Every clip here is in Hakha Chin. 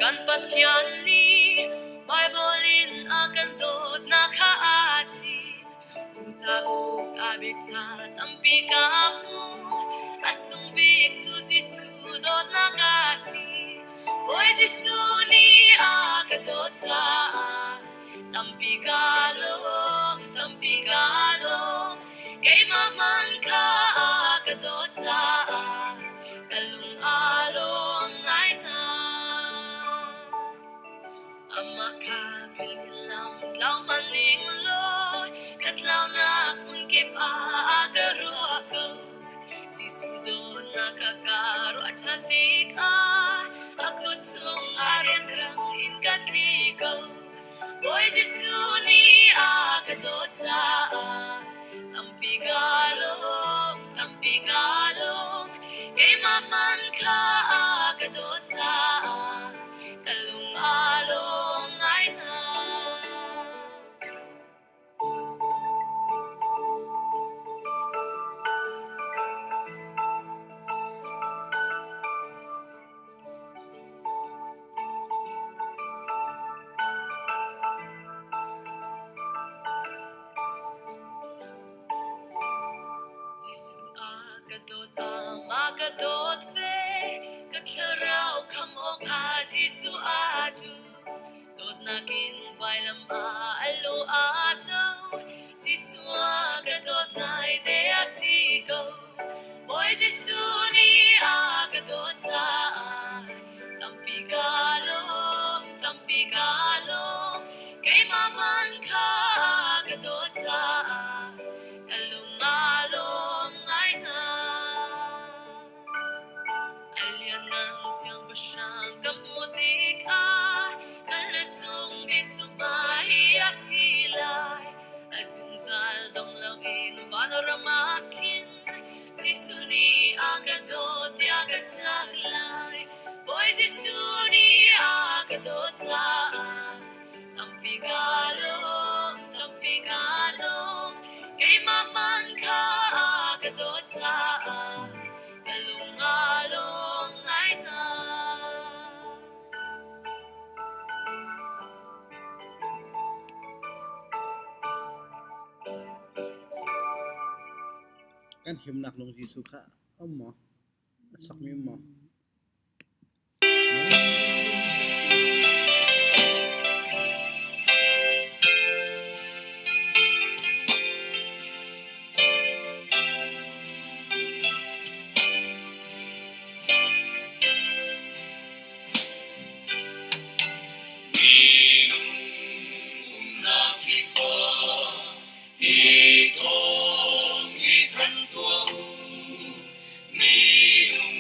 Kan Pathian nih Baibal in a kan dawtnak kha a chim. Cu cauk a biaṭha tampi ka hmu. A sung bik cu Jesuh dawtnak a si. Bawi Jesuh nih a ka dawt caah tampi ka lawm, tampi ka lawm. Keimah hmanh kha a ka dawt caah ka lung aa lawm ngai hna. Amah kha philh in lam tlau hmanh ning law ka tlaunak hmun kip ah a ka ruah ko. Jesuh dawtnak kha ka ruah ṭhan tikah a kut chung ah rianrang in ka tli ko. Bawi Jesuh nih a ka dawt caah tampi ka lawm, tampi ka lawm. Keimah hmanh kha a ka dawt caah ka lung aa lawm ngai hna. Jesuh a ka dawt, amah ka dawt ve. Ka thlarau khamh awkah Jesuh aa duh. Dawtnak in vailam ah a lu aa hlo. Jesuh a ka dawt ngaite a si ko. Bawi Jesuh nih a ka dawt caah tampi ka lawm, tampi ka lawm. Keimah hmanh kha a ka dawt caah ka lung aa lawm ngai hna. A lianngan siangpahrang ka hmuh tikah ka lasung bik cu hmai a si lai. A zungzal dong loin vanram ah khin Jesuh nih a ka dawt tiah ka sak lai. Bawi Jesuh nih a ka dawt caah tampi ka lawm, tampi ka lawm. Keimah hmanh kha a ka dawt caah ka lung aa lawm ngai hna. Kan himnak lung Jesuh kha a um maw? A sakmi um maw? Minung umnak kip ah hi thawng hi thanh tuah u. Minung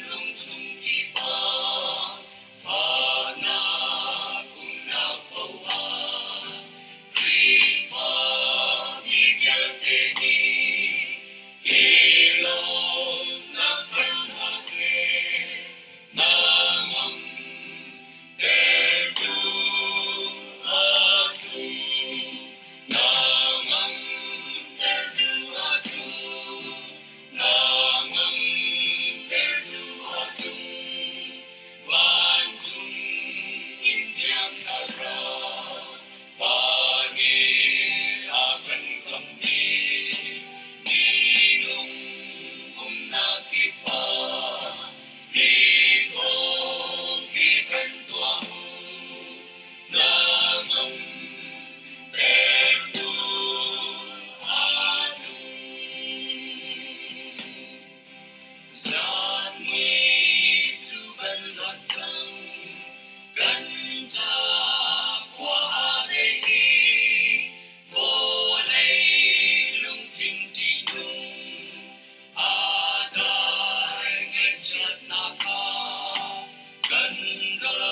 lungchung kip ah fahnak umnak paoh ah Khrihfa mi vialte nih hi lawmnak thanh hna seh. Nangam tertu a tlung. Nangam tertu a tlung. Nangam tertu a tlung. Vancung in thiang thlarau Pa nih a kan khamh i minung umnak kip ah hi thawng hi thanh tuah u. Nangam tertu aa tlung. Zan ni cu kan luat cang, kan ca khua a dei i vawlei lungthin ṭihnung aa dai ngaihchiatnak kha kan dal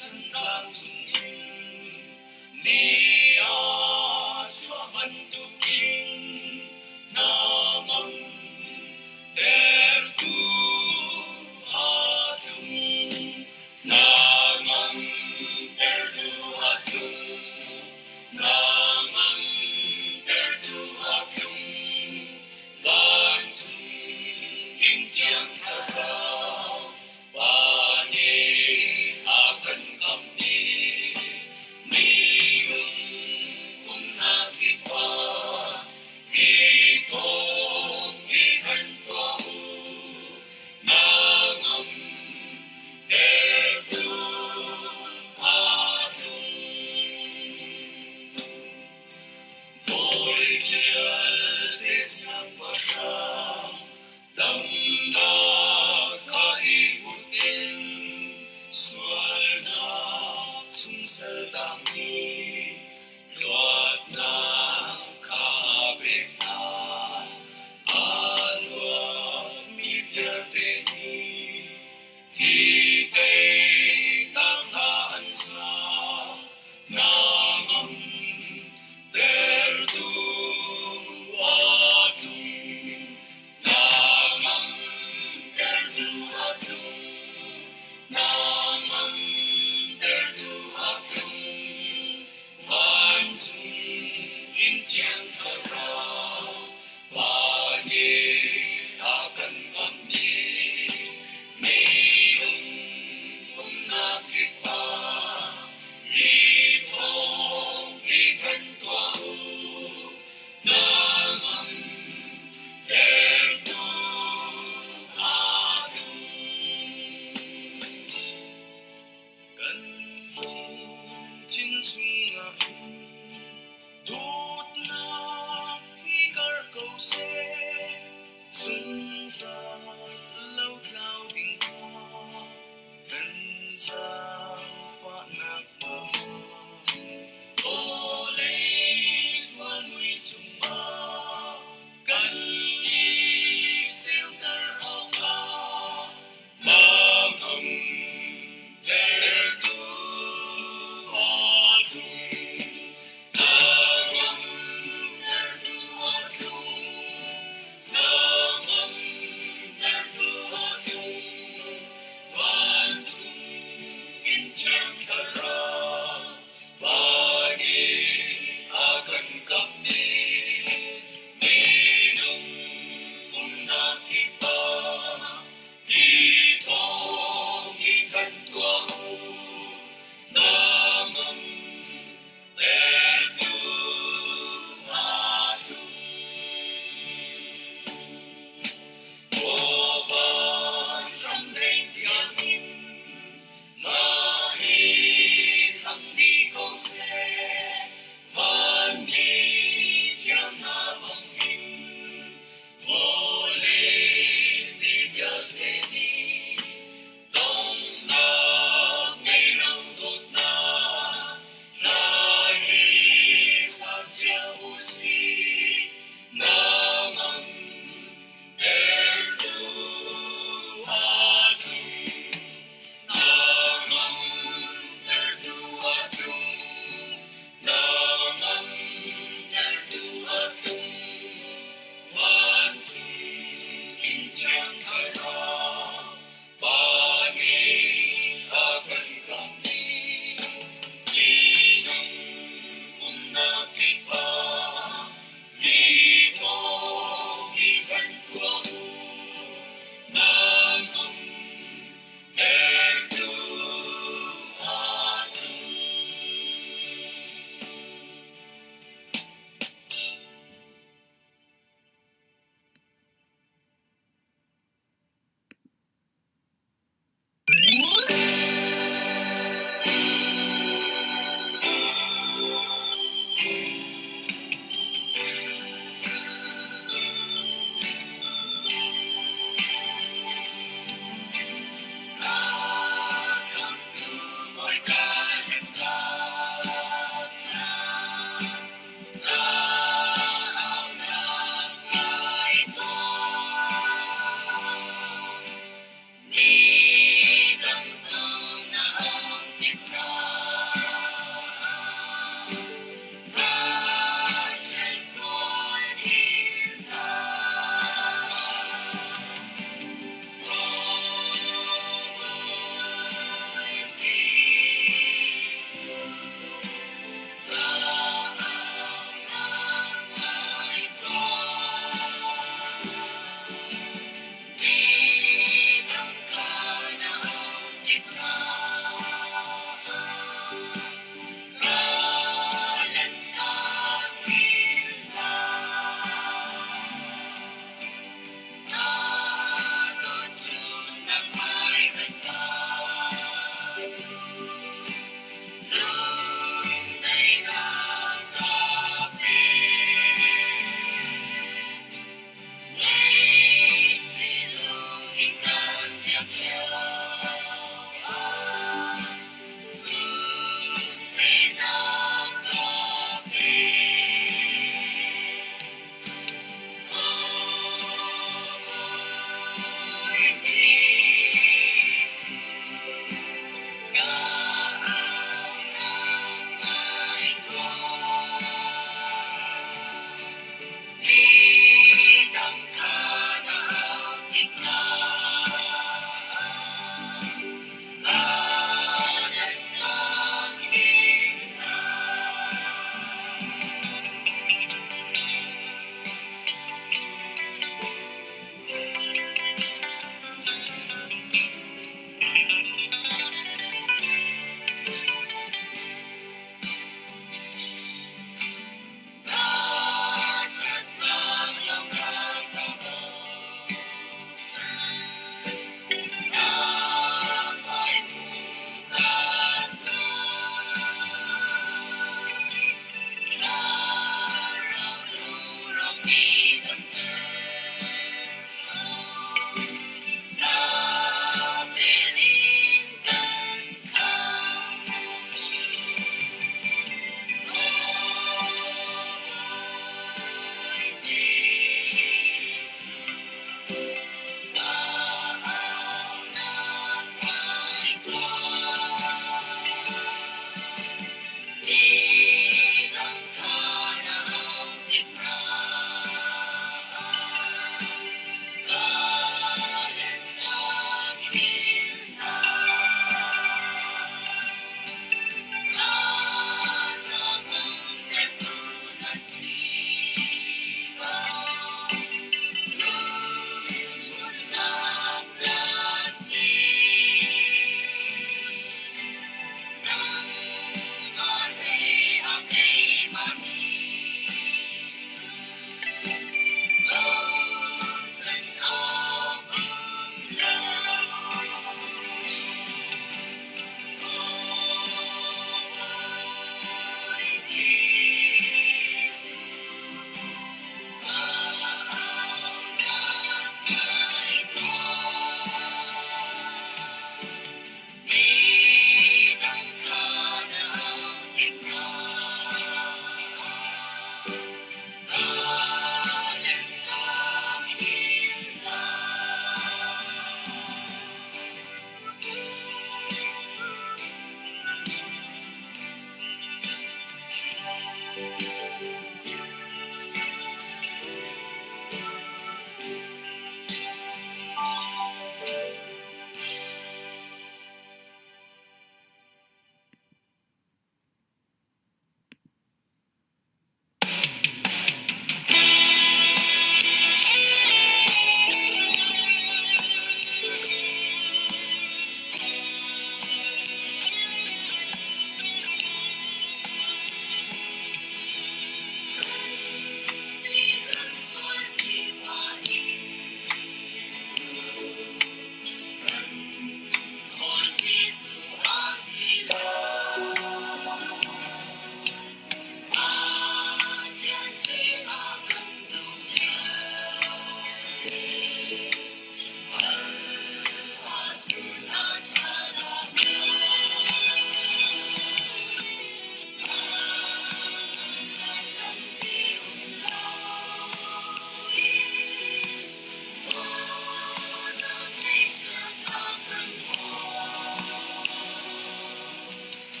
chantlang chungin ni a chuah bantukin hnangam tertu aa tlung. Hnangam tertu aa tlung. Hnangam tertu aa tlung. Vancung in thiang thlarau Pa nih vialte siangpahrang, damnak kha i put in sualnak chung sal tangmi luatnak kha pek hna. Aa nuammi vialte nih hi teinak hla an sa. Hna ngam tertu.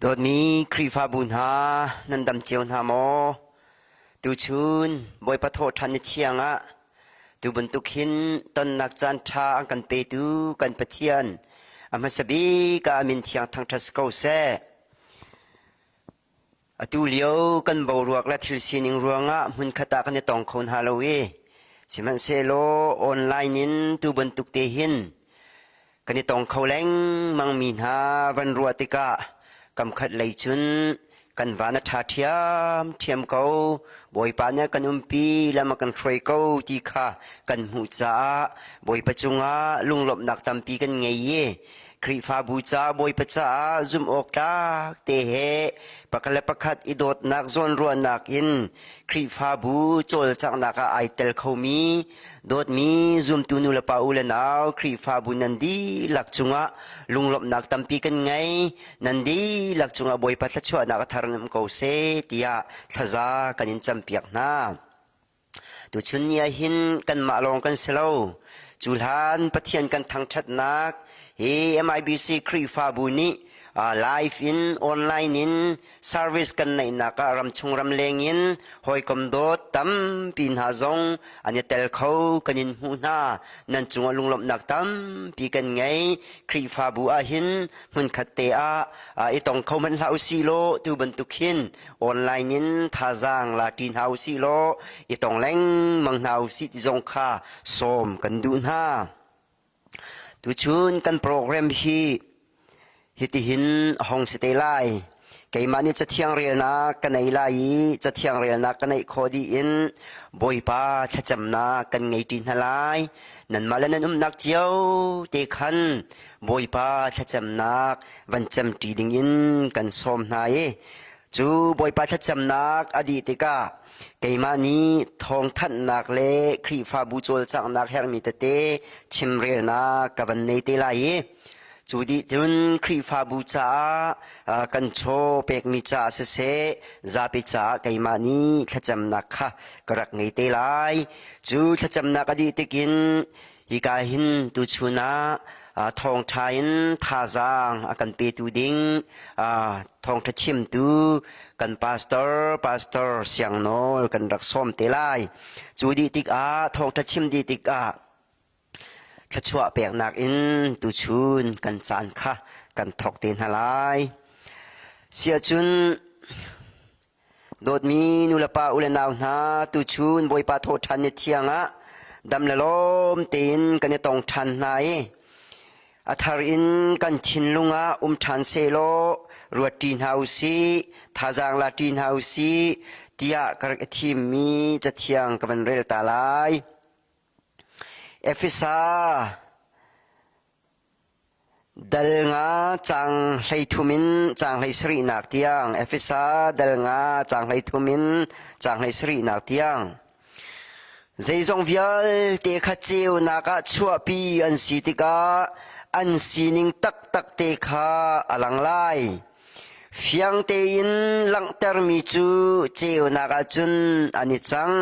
Dawtmi Khrihfabu hna, nan dam cio hna maw? Tuchun Bawipa thawhṭhan ni thiang ah tu bantuk hin tonnak caan ṭha an kan petu kan Pathian a hmasa bik ah a min thiang thangṭhat si ko seh. Atu lio kan boruak le thil sining ruangah hmunkhat ah kan i tong kho hna lo i sihmanhsehlaw online in tu bantuk te hin Kan i tong kho lengmangmi hna van ruah tikah kamkhat lei cun kan van a ṭha ṭhiamṭhiam ko. Bawipa nih a kan umpi, lam a kan hruai ko ti kha kan hmuh caah Bawipa cungah lunglawmhnak tampi kan ngei i Khrihfabu ca Bawipa caah zumh awk tlak te he pakhat le pakhat i dawtnak zawnruahnak in Khrihfabu cawlcanghnak ah ai tel khomi Dawtmi zumtu nulepa u le nau Khrihfabu nan dihlak cungah lunglawmhnak tampi kan ngei. Nan dihlak cungah Bawipa thluachuahnak a thar in um ko seh tiah thlaza kan in campiak hna. Tuchun ni ah hin kanmah lawng kan si lo. Cu hlan Pathian kan thangṭhatnak hi MIBC Khrihfabu nih live in online in service kan neihnak ah ramchung ramleng in hawikom dawt tampi hna zong an i tel kho kan in hmuh hna. Nan cungah lunglawmhnak tampi kan ngei. Khrihfabu ah hin hmunkhat te ah i tong kho hmanh hlah usih law tu bantuk hin online in thazaang la ṭi hna usih law i tong lengmang hna usih ti zong kha sawm kan duh hna. Tuchun kan program hi hitihin a hong si te lai. Keimah nih Cathiang relnak ka nei lai i Cathiang relnak ka neih khawh dih in Bawipa thlacamnak kan ngei ṭi hna lai. Nanmah le nan umnak cio te khan Bawipa thlacamnak van cemṭi dingin kan sawm hna i cu Bawipa thlacamnak a dih tikah Keimah nih thawngthanhnak le Khrihfabu cawlcanghnak herhmi tete chimrelnak ka van nei te lai i cu dih cun Khrihfabu caah kan chaw pekmi caah siseh zapi caah keimah nih thlacamnak kha ka rak ngei te lai. Cu thlacamnak a dih tikin Hika hin tuchun ah thawngṭha in thazaang a kan petu ding thawngṭha chimtu kan pastor, Pastor Siang Nawl kan rak sawm te lai. Cu dih tikah thawngṭha chim dih tikah thluachuah peknak in tuchun kan caan kha kan thawk te hna lai. Siahcun Dawtmi nulepa u le nau hna, tuchun Bawipa thawhṭhan ni thiang ah dam le lawm tein kan i tong ṭhan hna i a thar in kan thinlung ah um ṭhan sehlaw ruatṭi hna u sih, thazaang la ṭi hna u sih tiah ka rak i thimmi cathiang ka van rel ta lai. Efesa Dal nga caang 13 in caang 17nak tiang Efesa dal nga caang 13 in caang 17nak tiang zeizong vialte kha ceunak ah chuahpi an si tikah an sining taktak te kha a lang lai. Fiang tein langhtermi cu ceunak ah cun an i cang.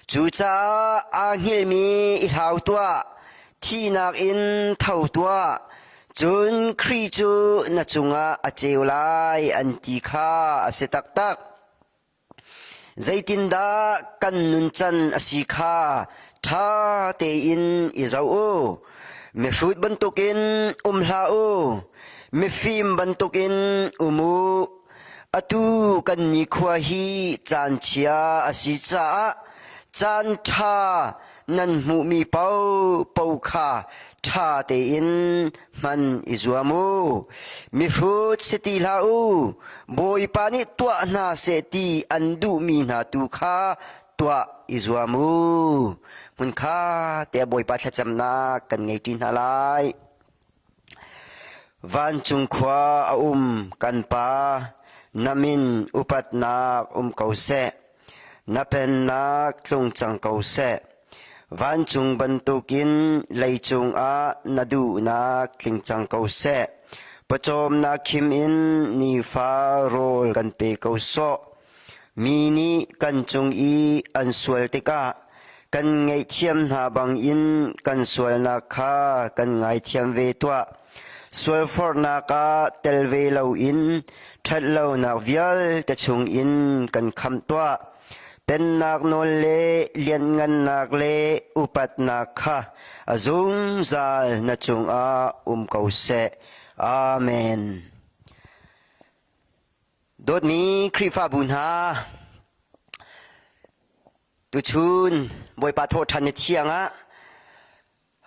Cucaah aa hngilhmi i hlau tuah, thihnak in tho tuah, cun Khrih cu na cungah a ceu lai, an ti kha a si taktak. Zeitindah kan nuncan a si kha ṭha tein i zoh u. Mihrut bantukin um hlah u, mifim bantukin um u. Atu kan nikhua hi caan chia a si caah caan ṭha nan hmuhmi paohpaoh kha ṭha tein hman i zuam u. Mihrut si ti hlah u, Bawipa nih tuah hna seh ti an duhmi hna tu kha tuah i zuam u. Hmunkha te Bawipa thlacamnak kan ngei ṭi hna lai. Vancung khua a um kan Pa, na min upatnak um ko seh. Na pennak tlung cang ko seh. Vancung bantukin leicung ah na duhnak tling cang ko seh. Pawcawmnak khim in nifa rawl kan pe ko sawh. Mi nih kan cung i an sual tikah kan ngaihthiam hna bangin kan sualnak kha kan ngaithiam ve tuah. Sualforhnak ah tel ve loin ṭhatlonak vialte chungin kan khamh tuah. Pennak nawl le lianhngannak le upatnak kha a zungzal na cungah um ko seh. Amen. Dawtmi Khrihfabu hna, tuchun Bawipa thawhṭhan ni thiang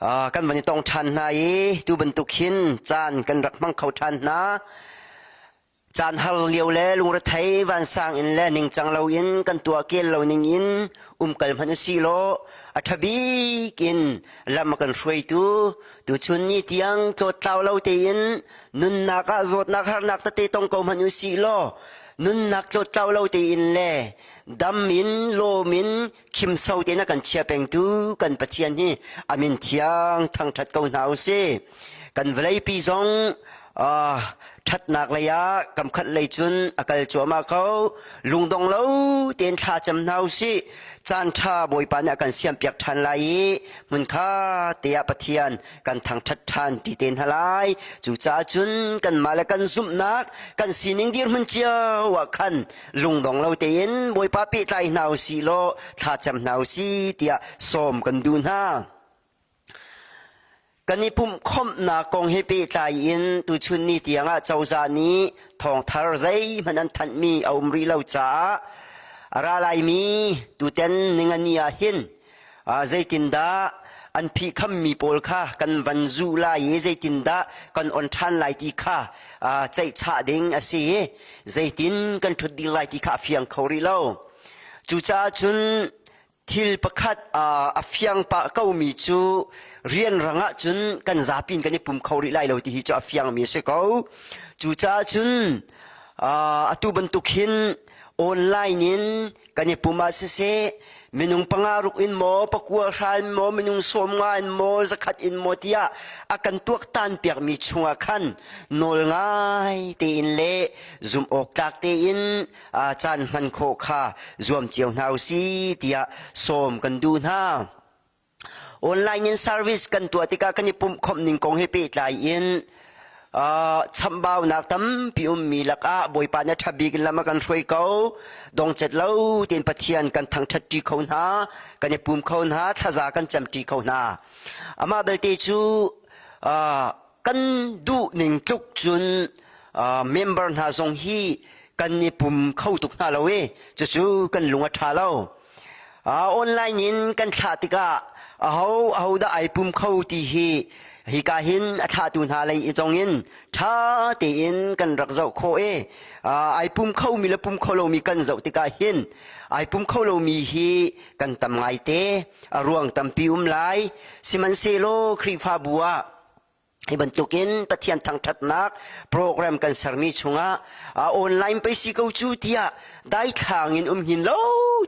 ah kan van i tong ṭhan hna i tu bantuk hin caan kan rak hmang kho ṭhan hna. Caan har lio le lungrethei vansang in le ningcang loin kan tuah kel lo ning in umkal hmanh usih law a ṭha bik in lam a kan hruaitu tuchun ni tiang tlawttlau lo tein nunnak ah zawtnak harnak tete tong ko hmanh usih law nunnak tlawttlau lo tein le dam in lawm in khimso tein a kan chia pengtu kan Pathian hi a min thiang thangṭhat ko hna usih. Kan vawleipi zong ṭhatnak lei ah kamkhat lei cun a kal cuahmah ko. Lungdong lo tein thla cam hna usih. Caan ṭha Bawipa nih a kan siampiak ṭhan lai i hmunkha te ah Pathian kan thangṭhat ṭhan ti te hna lai. Cucaah cun kanmah le kan zumhnak, kan sining dirhmun cio ah khan lungdong lo tein Bawipa pehtlai hna usih law thla cam hna usih tiah sawm kan duh hna. Kan i pumhkhawmhnak kong he pehtlai in tuchun ni tiangah cozah nih thawngthar zeihmanh an thanhmi a um rih lo caah a ra laimi tutan ningani ah hin zeitindah an phihkhammi pawl kha kan van zuh lai i zeitindah kan on ṭhan lai ti kha ceihchah ding a si i zeitin kan ṭhut ding lai ti kha a fiang kho rih lo. Cucaah cun Thil pakhat a fiang pah komi cu rianrang ahcun kan zapi in kan i pum kho rih lai lo ti hi cu a fiangmi a si ko. Cucaah cun atu bantuk hin online in kan i pum ah siseh, minung panga ruk in maw, pakua hra in maw, minung 50 in maw, 100 in maw tiah a kan tuaktan piakmi chungah khan nawl ngai tein le zumh awk tlak tein caan hman khawh kha zuam cio hna usih tiah sawm kan duh hna. Online in service kan tuah tikah kan i pumh khawmh ning kong he pehtlai in chambaunak tampi ummi lakah Bawipa nih ṭha bik in lam a kan hruai ko. Dongcet lo tein Pathian kan thangṭhat ṭi kho hna, kan i pum kho hna, thlaza kan cam ṭi kho hna. Amah belte cu kan duh ning tluk cun member hna zong hi kan i pum kho tuk hna lo i cucu kan lung a ṭha lo. Online in kan thlah tikah aho ahodah ai pum kho ti hi hika hin a thlahtu hna lei i zong in ṭha tein kan rak zoh khawh i ai pum khomi le pum kho lomi kan zoh tikah hin ai pum kho lomi hi kan tam ngaite a ruang tampi um lai sihmanhsehlaw Khrihfabu ah Hi bantukin Pathian thangṭhatnak program kan sermi chungah online pei si ko cu tiah daithlang in um hin lo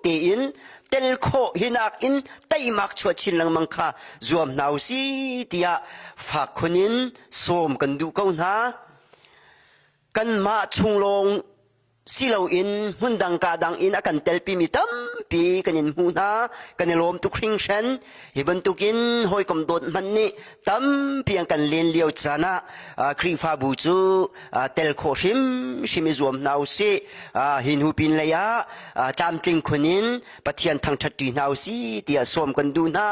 tein tel khawh hinak in teimak chuah chin lengmang kha zuam hna u si tiah fak khun in sawm kan duh ko hna. Kanmah chung lawng si loin hmundang ka dang in a kan telpimi tampi kan in hmuh hna kan i lawm tuk hringhran hi bantukin hawikom dawt hmanh nih tampi an kan len lio caan ah Khrihfabu cu tel khawh hrimhrim i zuam hna usih hi hnu pin lei ah tlamtling khun in Pathian thangṭhat ṭi hna usih tiah sawm kan duh hna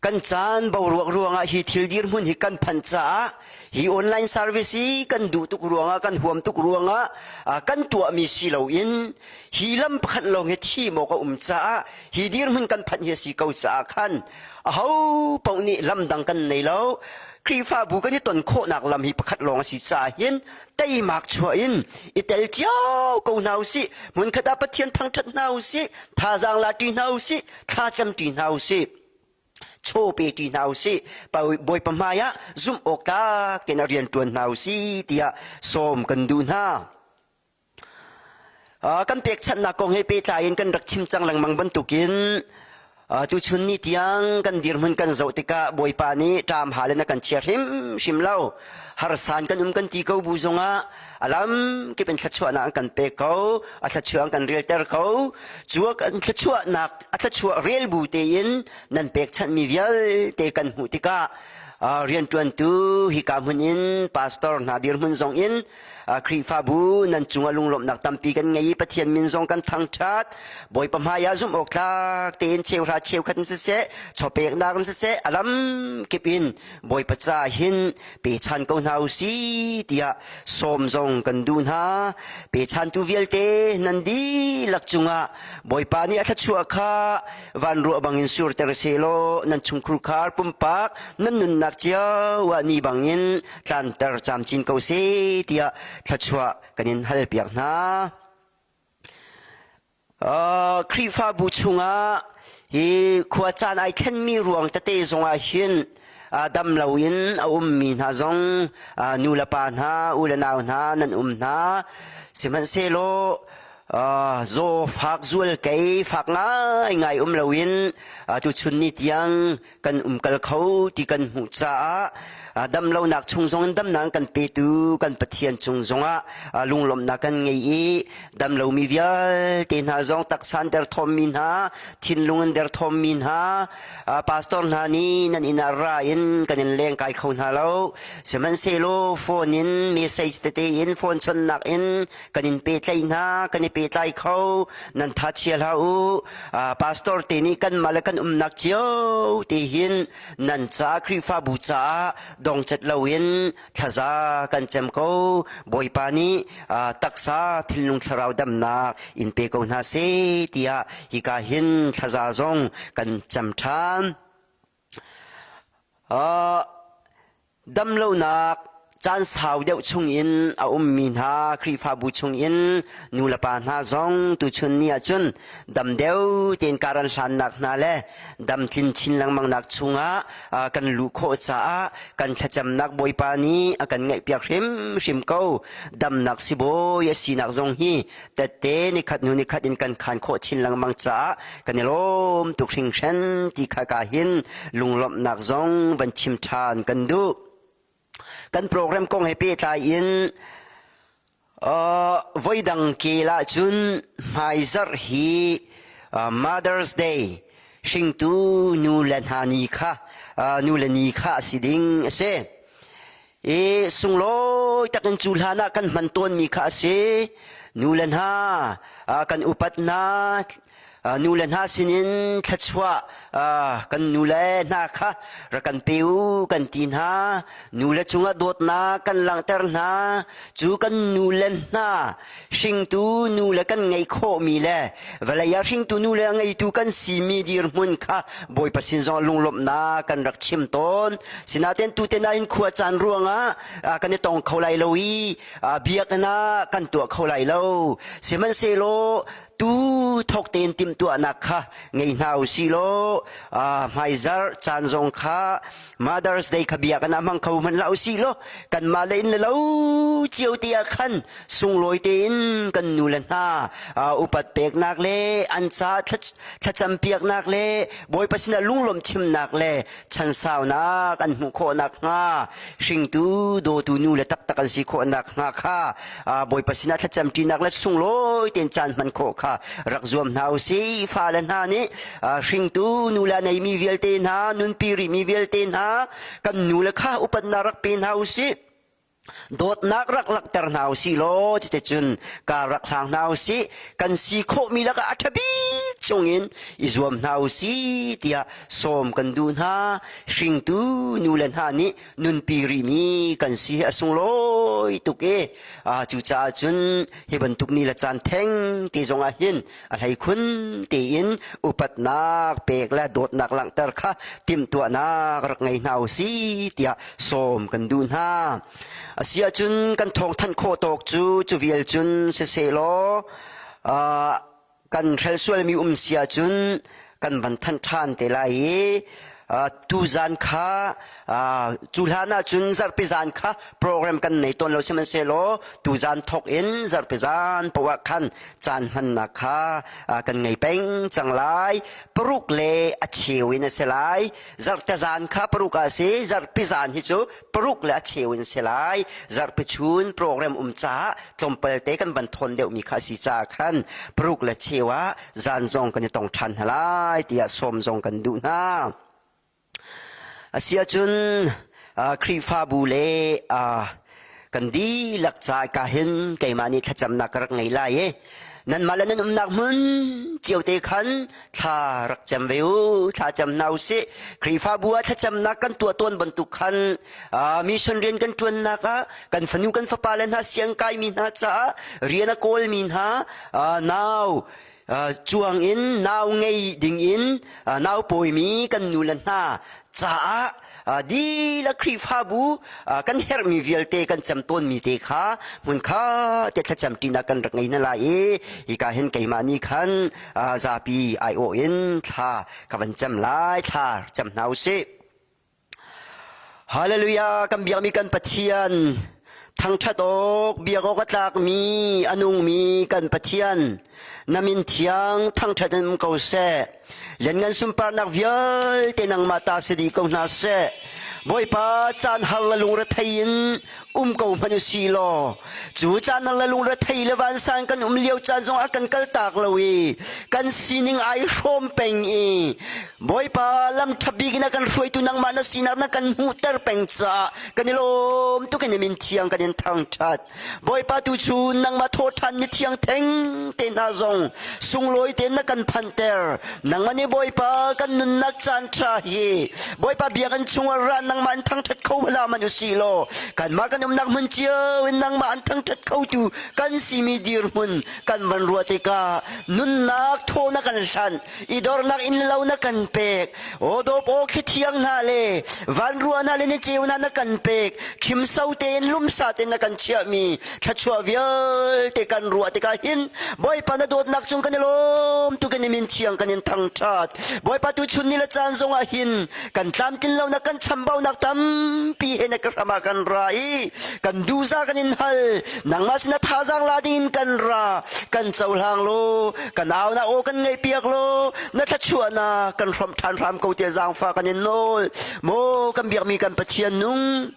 Kan caan boruak ruangah hi thil dirhmun hi kan phanh caah hi online service hi kan duh tuk ruangah kan huam tuk ruangah kan tuahmi si loin hi lam pakhat lawng hi thim awk a um caah hi dirhmun kan phanh hi a si ko caah khan aho paoh nih lam dang kan nei lo. Khrihfabu kan i ton khawhnak lam hi pakhat lawng a si caah hin teimak chuah in i tel cio ko hna usih. Hmunkhat ah Pathian thangṭhat hna usih, thazaang la ṭi hna usih, thlacam ṭi hna usih. Chaw pe ṭi hna usih Bawipa hmaiah zumh awk tlak tein a rian ṭuan hna usih tiah sawm kan duh hna. Kan pekchanhnak kong he pehtlai in kan rak chim cang lengmang bantukin tuchun ni tiang kan dirhmun kan zoh tikah Bawipa nih ṭam hal in a kan chia hrimhrim lo. Harsan kan um kan ti ko bu zongah a lam kip in thluachuahnak an kan pek ko, a thluachuah an kan relter ko. Cu kan thluachuahnak a thluachuah rel bu tein nan pekchanhmi vialte kan hmuh tikah. Rianṭuantu hika hmun in pastor hna dirhmun zong in Khrihfabu nan cungah lunglawmhnak tampi kan ngei i Pathian min zong kan thangṭhat. Bawipa hmaiah zumh awk tlak tein cheuhra cheukhat in siseh, chawpeknak in siseh, a lam kip in Bawipa ca hin pechan ko hna u si tiah sawm zong kan duh hna. Pechantu vialte nan dihlak cungah Bawipa nih a thluachuah kha van ruah bangin surter sehlaw nan chungkhurkhar pumpak nan nunnak cio ah ni bangin tlanter camcin ko seh tiah thluachuah kan in halpiak hna. Khrihfabu chungah hi khua caan ai thlenmi ruang tete zongah hin dam loin a ummi hna zong nu le pa hna u le nau hna nan um hna. Sihmanhsehlaw zaw fak zual kei fak ngaingai um loin tuchun ni tiang kan umkal kho ti kan hmuh caah damlonak chung zongin damnak kan petu kan Pathian cung zongah lunglawmhnak kan ngei i damlomi vialte hna zong taksa an derthawmmi hna thinlung an derthawmmi hna pastor hna nih nan inn ah ra in kan in leng kai kho hna lo sihmanhsehlaw phone in message tete in phone chonnak in kan in pehtlaih hna kan i pehtlai kho nan tha chia hlah u pastor te nih kanmah le kan umnak cio te hin nan ca Khrihfabu caah dongcat loin thlaza kan cem ko Bawipa nih taksa thinlung thlarau damnak in pe ko hna seh tiah hika hin thlaza zong kan cam ṭhan. Damlonak caan sau deuh chungin a ummi hna Khrihfabu chungin nulepa hna zong tuchun ni ahcun dam deuh tein kar an hlannak hna le dam tlin chin lengmangnak chungah kan luh khawh caah kan thlacamnak Bawipa nih a kan ngaihpiak hrimhrim ko. Damnak sibawi a sinak zong hi tette nikhat hnu nikhat in kan khan khawh chin lengmang caah kan i lawm tuk hringhran ti kha ka hin lunglawmhnak zong van chim ṭhan kan duh. Kan program kong he pehtlai in voidang kel ahcun hmaizarh hi Mother's Day hringtu nu le hna ni kha nu le ni kha a si ding a si. I sunglawi takin cu hlan ah kan hman tawnmi kha a si. Nu le hna kan upat hna, nu le hna sinin thluachuah kan nu le hna kha rak kan pe u kan ti hna. Nu le cungah dawtnak kan langhter hna. Cu kan nu le hna hringtu nu le kan ngeih khawhmi le vawlei ah hringtu nu le a ngeitu kan simi dirhmun kha Bawipa sin zong lunglawmhnak kan rak chim tawn. Sinain tuten ah hin khua caan ruangah kan i tong kho lai lo i biakinn ah kan tuah kho lai lo. Sihmanhsehlaw tu thawk tein timhtuahnak kha ngei hna u sih law hmaizarh caan zong kha Mother's Day kha biakinn ah hmang kho hmanh hlah u sih law kanmah le inn le lo cio te ah khan sunglawi tein kan nu le hna upat peknak le an ca thlacam piaknak le Bawipa sinah lunglawm chimnak le chansaunak an hmuh khawh nakhnga hringtu dawtu nu le taktak an si khawh nakhnga kha Bawipa sinah thlacam ṭinak le sunglawi tein caan hman khawh kha rak zuam hna u sih. Fale hna nih hringtu nu le a neimi vialte hna nunpi rihmi vialte hna kan nu le kha upatnak rak pe hna u sih. Dawtnak rak langhter hna u sih law cuticun kar rak hlang hna u sih. Kan si khawhmi lakah a ṭha bik chungin i zuam hna u sih tiah sawm kan duh hna. Hringtu nu le hna nih nunpi rihmi kan si hi a sunglawi tuk i cucaah cun hi bantuk ni le caan theng te zongah hin a hleikhun tein upatnak pek le dawtnak langhter kha timhtuahnak rak ngei hna u sih tiah sawm kan duh hna. A si ahcun kan thawngthanh khawh tawk cu cu vial cun sisehlaw kan hrel sualmi um si ahcun kan van thanh ṭhan te lai i tuzan kha cu hlan ahcun zarhpi zan kha program kan nei tawn lo sihmanhsehlaw tuzan thawk in zarhpi zan poah khan caan hmannak kha kan ngei peng cang lai paruk le a cheu in a si lai zarhte zan kha paruk ah a si zarhpi zan hi cu paruk le a cheu in si lai zarhpi chun program um caah tlawmpal te kan van thawn deuhmi kha a si caah khan paruk le cheu ah zan zong kan i tong ṭhan hna lai tiah sawm zong kan duh hna. A si ahcun. Khrihfabu le kan dihlak ca ka hin keimah nih thlacamnak ka rak ngei lai i nanmah le nan umnak hmun cio te khan thla rak cam ve u thla cam hna usih Khrihfabu ah thlacamnak kan tuah tawn bantuk khan mission rian kan ṭuannak ah kan fanu kan fapa le hna siang kaimi hna caah rian a kawlmi hna nau cuang in nau ngei ding in nau pawimi kan nu le hna caah dihlak Khrihfabu kan herhmi vialte kan cam tawnmi te kha hmunkha te thlacam ṭinak kan rak ngei hna lai i hika hin keimah nih khan zapi aiawh in thla ka van cam lai thla cam hna usih. Hallelujah kan biakmi kan Pathian thangṭhat awk biak awk a tlakmi a nungmi kan Pathian na min thiang thangṭhat in um ko seh lianngan sunparnak vialte nangmah ta si dih ko hna seh Bawipa caan har le lungrethei in um ko hmanh usih law cu caan har le lungrethei le vansang kan um lio caan zong ah kan kaltak lo i kan sining ai hrawm peng i Bawipa lam ṭha bik in a kan hruaitu nangmah na sinak na kan hmuhter peng caah kan i lawm tuk in min thiang kan in thangṭhat. Bawipa tu cu nangmah thawhṭhan ni thiang theng te hna zong sunglawi tein na kan phanhter. Nangmah nih Bawipa kan nunnak caan ṭha hi Bawipa biakinn chungah ra nangmah in thangṭhat kho hlah hmanh usih law kanmah kan umnak hmun cio in nangmah an thangṭhat khotu kan simi dirhmun kan van ruah tikah nunnak thaw na kan hlanh i dornak in lo na kan pek aw dawp aw khi thiang hna le van rua hna le ni ceu hna na kan pek khimso tein lumsa tein na kan chiahmi thluachuah vialte kan ruah tikah hin Bawipa na dawtnak cung kan i lawm tu kan i min thiang kan in thangṭhat Bawipa tu chun ni le caan zongah hin kan tlamtlin lonak kan chambaunak tampi he na ka hram ah kan ra i kan duza kan in hal nangmah sinah thazaang la ding in kan ra kan cohlang law kan au na aw kan ngaih piak law na thluachuahnak kan hrawmh ṭhan hram ko tiah zaangfah kan in nawl maw kan biakmi kan Pathian nung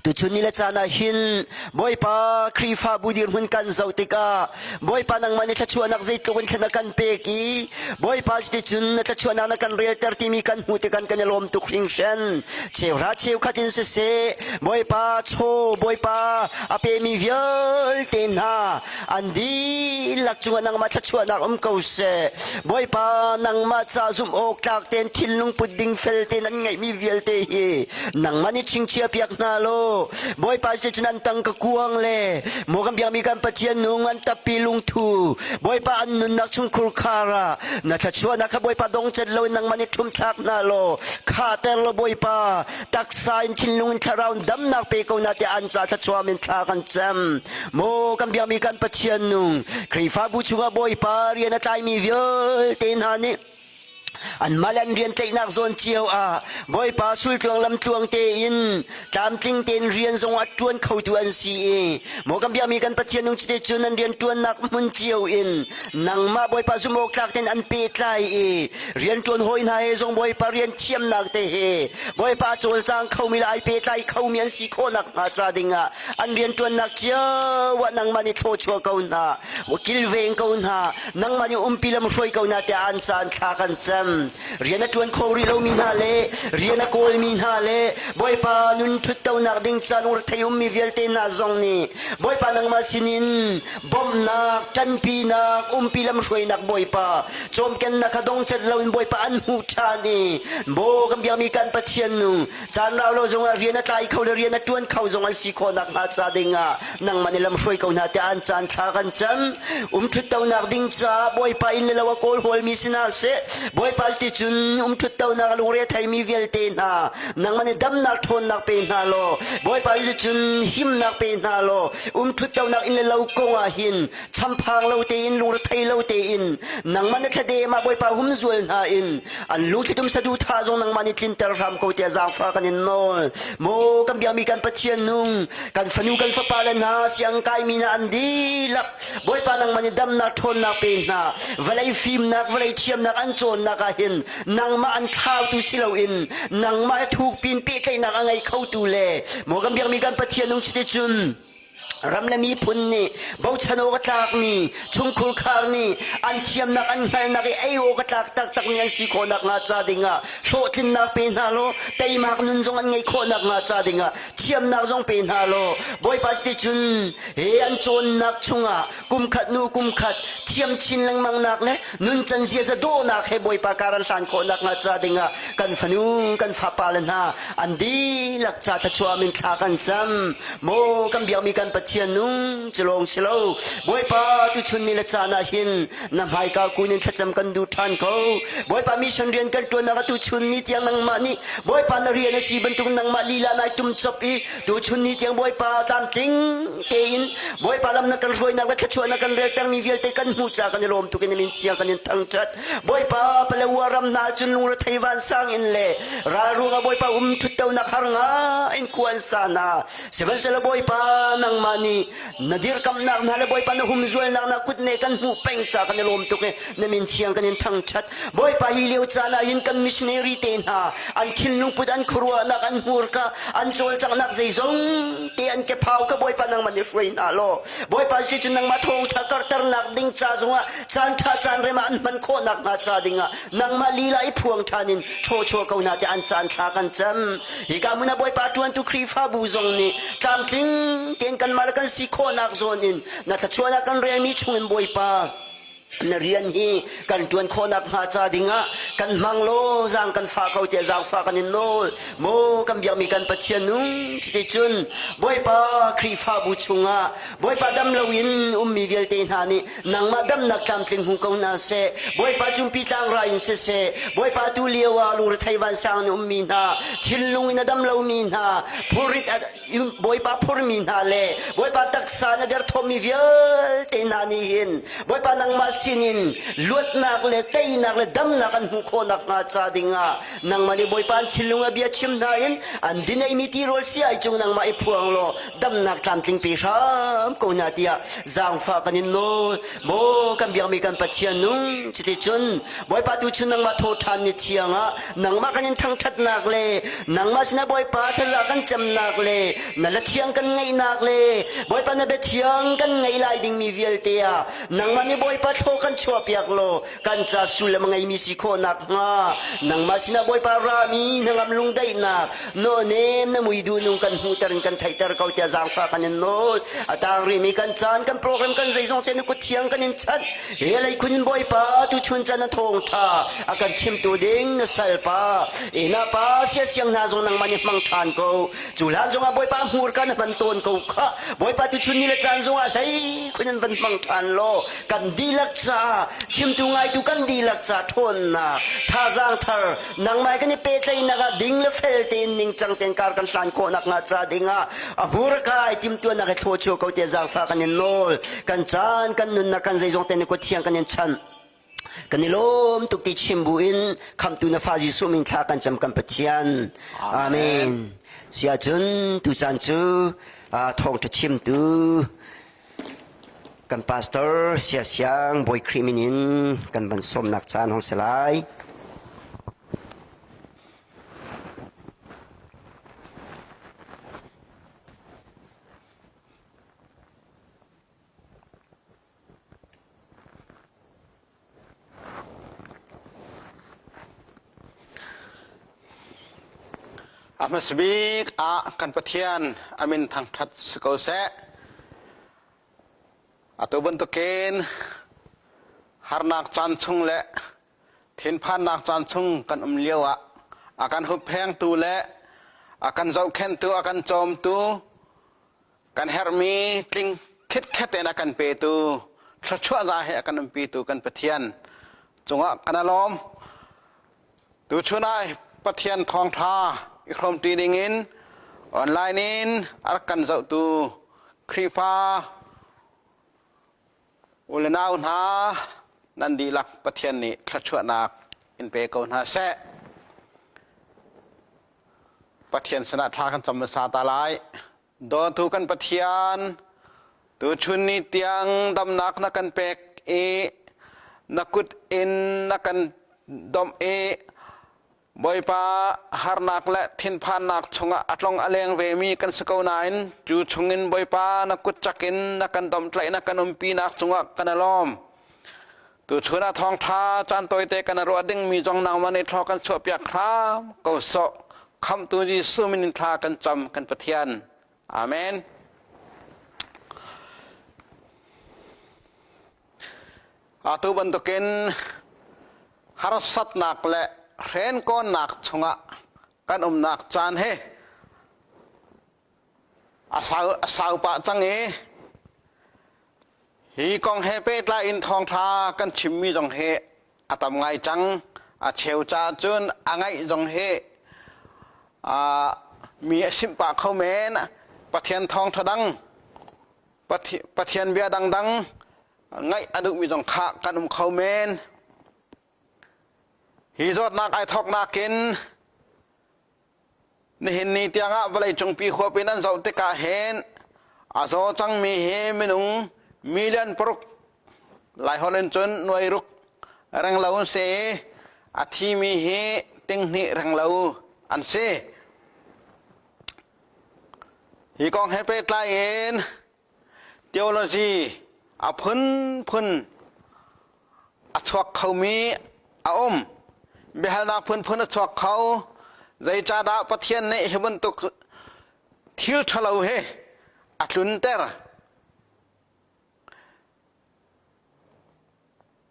Tuchun ni le caan ah hin Bawipa Khrihfabu dirhmun kan zoh tikah Bawipa nangmah nih thluachuahnak zeitluk in thlen a kan pek i Bawipa cuticun na thluachuahnak na kan relter timi kan hmuh tikah kan i lawm tuk hringhran. Cheuhra cheukhat in siseh Bawipa chaw Bawipa a pemi vialte hna an dihlak cungah nangmah thluachuahnak um ko seh Bawipa nangmah ca zumh awk tlak tein thinlung put ding fel tein an ngeihmi vialte hi nangmah nih chingchiah piak hna law Bawipa cu cun an tangka kuang le maw kan biakmi kan Pathian nung an tappi lungthu Bawipa an nunnak chung khurkhar ah na thluachuahnak kha Bawipa dongcat lo in nangmah nih ṭhumthlak hna law khater law Bawipa taksa in thinlung in thlarau in damnak pe ko na tiah an ca thluachuah min thla kan cam Maw kan biakmi kan Pathian nung Khrihfabu chungah Bawipa rian a tlaimi vialte hna nih anmah le an rian tlaihnak zawn cio ah Bawipa sultluang lamtluang tein tlamtling tein rian zong a ṭuan khotu an si i maw kan biakmi kan Pathian nung cite cun an rian ṭuannak hmun cio in nangmah Bawipa zumh awk tlak tein an pehtlai i rian ṭuan hawi hna he zong Bawipa rian thiamnak te he Bawipa a cawlcang khomi le ai pehtlai khomi an si khawh nakhnga ca dingah an rianṭuannak cio ah nangmah nih thlawchuah ko hna kilveng ko hna nangmah nih umpi lam hruai ko hna tiah an caan thla kan cam rian a ṭuan kho rih lomi hna le rian a kawlmi hna le Bawipa nun ṭhuttonak ding caan urthei ummi vialte hna zong nih Bawipa nangmah sinin bawmhnak ṭanpinak umpi lam hruainak Bawipa cawmkennak kha dongcat loin Bawipa an hmuh ṭhan i Baw kan biakmi kan Pathian nung Caan rau lo zongah rian a tlai kho le rian a ṭuan kho zong an si khawh nakhnga ca dingah nangmah nih lamhruai ko hna tiah an caan thla kan cam. Umṭhuttonak ding caah Bawipa inn le lo a kawl hawlmi si hna seh. Bawipa cuticun umṭhuttonak a lungre a theimi vialte hna nangmah nih damnak ṭhawnnak pe hna law Bawipa cuticun himnak pe hna law umṭhuttonak inn le lo kong ah hin champhang lo tein lungrethei lo tein nangmah na thladem ah Bawipa humzual hna in an lungthlitum saduhthah zong nangmah nih tlinter hram ko tiah zaangfah kan in nawl maw kan biakmi kan Pathian nung kan fanu kan fapa le hna siang kaimi hna an dihlak Bawipa nangmah nih damnak ṭhawnnak pe hna vawlei fimnak vawlei thiamnak an cawnnak ah hin nangmah an thlautu si loin nangmah he thukpin pehtlaihnak a ngei khotu le maw kan biakmi kan Pathian nung cuticun. Ram le miphun nih bochan awk a tlakmi chungkhur khar nih an thiamnak an hngalhnak i ei awk a tlak taktakmi an si khawh nakhnga ca dingah hlawhtlinnak pe hna law teimak nun zong an ngeih khawh nakhnga ca dingah thiamnak zong pe hna law Bawipa cuticun he an cawnnak chungah kumkhat hnu kumkhat thiam chin lengmangnak le nuncan ziaza dawhnak he Bawipa kar an hlan khawh nakhnga ca dingah kan fanu kan fapa le hna an dihlak ca thluachuah min thla kan cam. Maw kan biakmi kan Pathian nung cu lawng si lo Bawipa tuchun ni le caan ah hin na hmaika kun in thlacam kan duh ṭhan ko. Bawipa mission rian kan ṭuannak ah tuchun ni tiang nangmah nih Bawipa na rian a si bantuk nangmah lila nai tum cop i tuchun ni tiang Bawipa tlamtling tein Bawipa lam na kan hruainak le thluachuah na kan reltermi vialte kan hmuh ca kan i lawm tuk in na min thiang kan in thangṭhat. Bawipa Palawa ram hna cun lungrethei vansang in le ral ruangah Bawipa um ṭhuttonak har ngai in khua an sa hna. Sihmanhsehlaw Bawipa nangmah nih na dirkamhnak hna le Bawipa na humzualnak na kutne kan hmuh peng ca kan i lawm tuk i na min thiang kan in thangṭhat. Bawipa hi lio caan ah hin kan missionary te hna an thinlung put an khuaruahnak an hmurka an cawlcanghnak zeizong te an kephau ka Bawipa nangmah nih hruai hna law Bawipa si cu nangmah thawngṭha karhternak ding ca zongah caan ṭha caan rem ah an hman khawh nakhnga ca dingah nangmah lila i phuang ṭhan in thawchuah ko hna tiah an caan thla kan cam. Hika hmun ah Bawipa ṭuantu Khrihfabu zong nih tlamtling tein kanmah le kan si khawhnak zawn in na thluachuahnak kan relmi chungin Bawipa na rian hi kan ṭuan khawhnak hnga ca dingah kan hmang law zaang kan fah ko tiah zaangfah kan in nawl. Maw kan biakmi kan Pathian nung cuticun Bawipa Khrihfabu chungah Bawipa dam loin ummi vialte hna nih nangmah damnak tlamtling hmu ko hna seh. Bawipa cungpi tlangrai in siseh, Bawipa tu lio ah lungrethei vansang in ummi hna, thinlung in a dam lomi hna, phurrit Bawipa phurmi hna le Bawipa taksa na derthawmmi vialte hna nih hin Bawipa nangmah sinin luatnak le teinak le damnak an hmuh khawh nakhnga ca dingah nangmah nih Bawipa an thinlung ah bia chim hna in an din eimi tirawl si ai cung nangmah i phuang law damnak tlamtling pe hram ko hna tiah zaangfah kan in nawl. Maw kan biakmi kan Pathian nung cuticun Bawipa tu chun nangmah thaw ṭhan ni thiang ah nangmah kan in thangṭhatnak le nangmah sinah Bawipa thlaza kan camnak le na la thiang kan ngeihnak le Bawipa na bia thiang kan ngeih lai dingmi vialte ah nangmah nih Bawipa thlaw kan chuahpiak law kan ca sullam a ngeimi si khawh nakhnga nangmah sinah Bawipa rami hnangam lungdaihnak nawnem na mui duhnung kan hmuhter in kan theihter ko tiah zaangfah kan in nawl. A tang rihmi kan caan kan program kan zeizong te na kut thiang kan in chanh. He lei khun in Bawipa tu chun chan na thawngtha a kan chimtu ding na salpa ina pa sia siang hna zong nangmah nih hmang ṭhan ko. Cu hlan zongah Bawipa hmurka na hman tawn ko kha. Bawipa tu chun ni le caan zongah hlei khun in van hmang ṭhan law kan dihlak caah chimtu ngaitu kan dihlak ca ṭhawnnak thazaang thar nangmah kan i pehtlaihnak ah ding le fel tein ningcang tein kar kan hlan khawh nakhnga ca dingah a hmurka i timhtuahnak he thlawchuah ko tiah zaangfah kan in nawl. Kan caan kan nunnak kan zeizong te na kut thiang kan in chanh. Kan i lawm tuk ti chim bu in khamtu na fa Jesuh min thla kan cam kan Pathian. Amen. Si ahcun tucaan cu thawngṭha chimtu Kan pastor Sia Siang Bawi Khrih min in kan van sawmnak caan hong si lai. A hmasabik ah kan Pathian a min thangṭhat si ko seh. Atu bantukin harnak caan chung le thinphannak caan chung kan um lio ah a kan hupphengtu le a kan zohkhenhtu, a kan cawmtu, kan herhmi tling khitkhet in a kan petu thluachuah za he a kan umpitu kan Pathian cungah kan alawm. Tuchun ah Pathian thawngṭha i hrawmṭi dingin online in a rak kan zohtu Khrihfa u le nau hna nan dihlak Pathian nih thluachuahnak in pe ko hna seh. Pathian sinah thla kan cam hmasa ta lai. Dawtu kan Pathian, tuchun ni tiang damnak na kan pek i na kut in na kan domh i. Bawipa harnak le thinphannak chungah a tlong a leng vemi kan si ko nain cu chungin Bawipa na kut cak in na kan domhtlaih na kan umpinak cungah kan i lawm. Tuchun ah thawngṭha caan tawite kan i ruah dingmi zong nangmah nih thlaw kan chuahpiak hram ko sawh. Khamhtu Jesuh min in thla kan cam kan Pathian. Amen. Atu bantukin harsatnak le hrenkawnnak chungah kan umnak caan hi a sau, a sau pah cang i hi kong he pehtlai in thawngṭha kan chimmi zong hi a tam ngai cang. A cheu ca cun a ngaih zong hi mi a simh pah kho men. Pathian thawngṭha dang Pathian bia dangdang ngaih a duhmi zong kha kan um kho men. Hi zawtnak ai thawknak in nihin ni tiangah vawleicung pi huap in an zoh tikah hin a zaw cangmi hi minung million paruk Laiholh in cun nuai ruk renglo an si i a thimi hi tinghnih renglo an si. Hi kong he pehtlai in theology a phunphun a chuak khomi a um. Biahalnak phunphun a chuak kho. Zeicahdah Pathian nih hi bantuk thil ṭhalo hi a tlunter?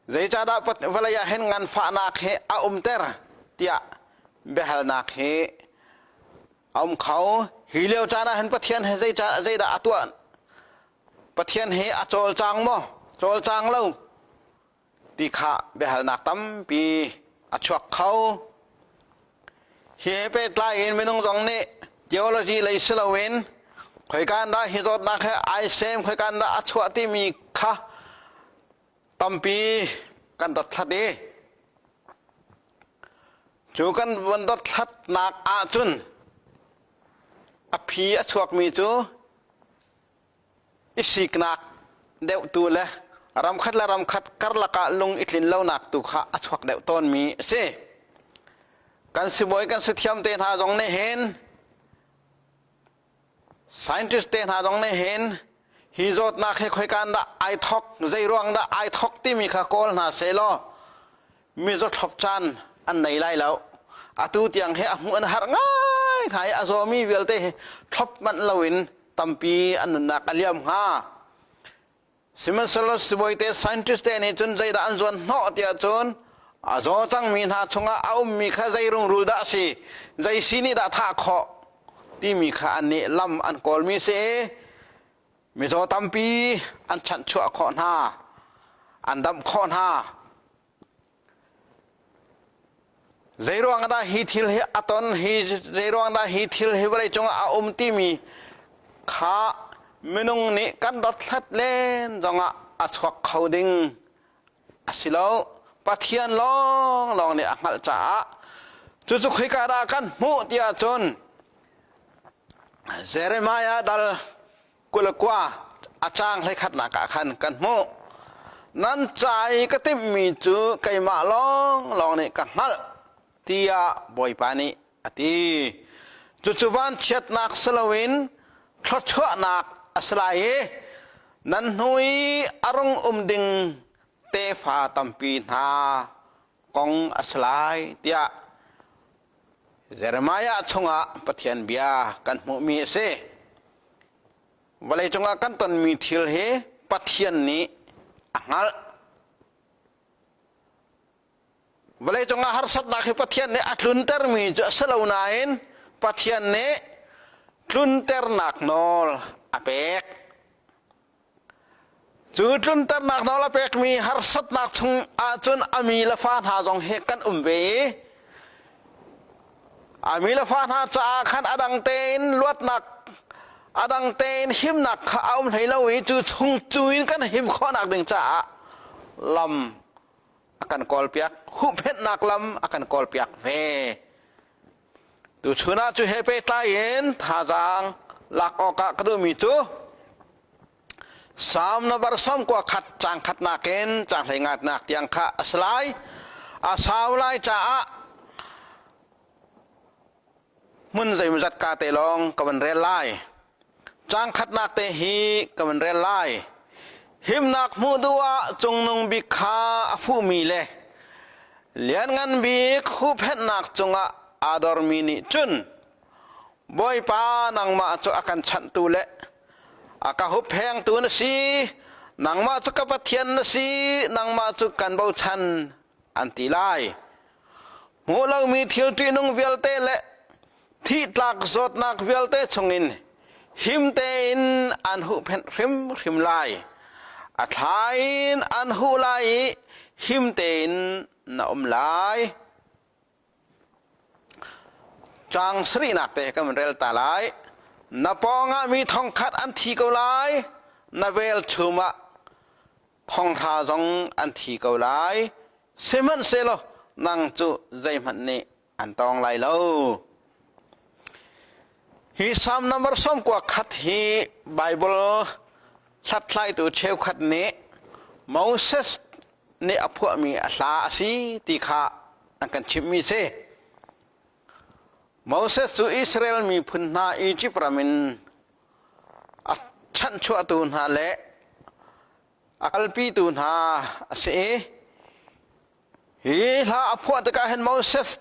Zeicahdah vawlei ah hin nganfahnak hi a umter tiah biahalnak hi a um kho. Hi lio caan ah hin Pathian hi zeicah zeidah a tuah? Pathian hi a cawlcang maw? Cawlcang lo ti kha biahalnak tampi a chuak kho. Hi he pehtlai in minung zong nih theology lei si loin khoikan dah hi zawtnak he ai sem, khoikan dah a chuah timi kha tampi kan dothlat i cu kan van dothlatnak ahcun a phi a chuakmi cu i siknak deuh tu le ramkhat le ramkhat karlak ah lung i tlin lonak tu kha a chuak deuh tawnmi a si. Kan sibawi kan sithiam te hna zong nih hin Scientist te hna zong nih hin hi zawtnak hi khoikan dah ai thok, zei ruang dah ai thok timi kha kawl hna sehlaw mizaw thlop caan an nei lai lo. Atu tiang hi a hmuh an har ngai ngai a zawmi vialte hi thlop manh loin tampi an nunnak a liam hnga. Sihmanhsehlaw sibawi te scientist te nih cun zeidah an zuan hnawh tiah cun a zaw cangmi hna chungah a ummi kha zei rungrul dah a si, zei sii nih dah thah khawh timi kha an nih lam an kawlmi si i mizaw tampi an chanhchuah khawh hna, an damh khawh hna. Zeiruang dah hi thil hi a ton, hi zeiruang dah hi thil hi vawlei cungah a um timi kha minung nih kan dothlat len zongah a chuak kho ding a si lo. Pathian lawnglawng nih a hngalh caah cucu khoika dah kan hmuh tiah cun Jeremiah dal 29 a caang hleikhatnak ah khan kan hmuh. Nan ca i ka timhmi cu keimah lawnglawng nih ka hngalh tiah Bawipa nih a ti. Cucu vanchiatnak si loin thluachuahnak a si lai i nan hnu i a rung um ding tefa tampi hna kong a si lai tiah Jeremiah chungah Pathian bia kan hmuhmi a si. Vawleicung ah kan tonmi thil hi Pathian nih a hngalh. Vawleicung ah harsatnak hi Pathian nih a tluntermi cu a si lo nain Pathian nih tlunternak nawl a pek. Cu tlunternak nawl a pekmi harsatnak chung ahcun a mi le fa hna zong hi kan um ve i a mi le fa hna caah khan a dang tein luatnak a dang tein himnak kha a um hlei lo i cu chung cu in kan him khawhnak ding caah lam a kan kawlpiak huhphenhnak lam a kan kawlpiak ve. Tuchun ah cu he pehtlai in thazaang lak awkah ka duhmi cu Salm number 91 caang khatnak in caang hlei ngatnak tiang kha a si lai. A sau lai caah. Hmun zeimawzat ka te lawng ka van rel lai. Caang khatnak te hi ka van rel lai. Himnak hmuh duh ah cungnung bik kha a fuhmi le lianngan bik huhphenhnak cungah aa dormi nih cun Bawipa nangmah cu a kan chanhtu le a ka hupphengtu na si, nangmah cu ka Pathian na si, nangmah cu kan bochan an ti lai. Hmuh lomi thil ṭihnung vialte le thihtlak zawtnak vialte chungin him tein an huhphenh hrimhrim lai. A thla in an huh lai i him tein na um lai. Caang sarihnak te kan rel ta lai. Na pawngah mi thongkhat an thi ko lai, na velchum ah thonghra zong an thi ko lai. Sihmanhsehlaw nang cu zeihmanh nih an tawng lai lo. Hi Salm number 91 hi Bible hlathlaitu cheukhat nih Moses nih a phuahmi a hla a si ti kha an kan chimhmi si. Moses cu Israel miphun hna Egypt ram in a chanhchuahtu hna le a kalpitu hna a si i hi hla a phuah tikah hin Moses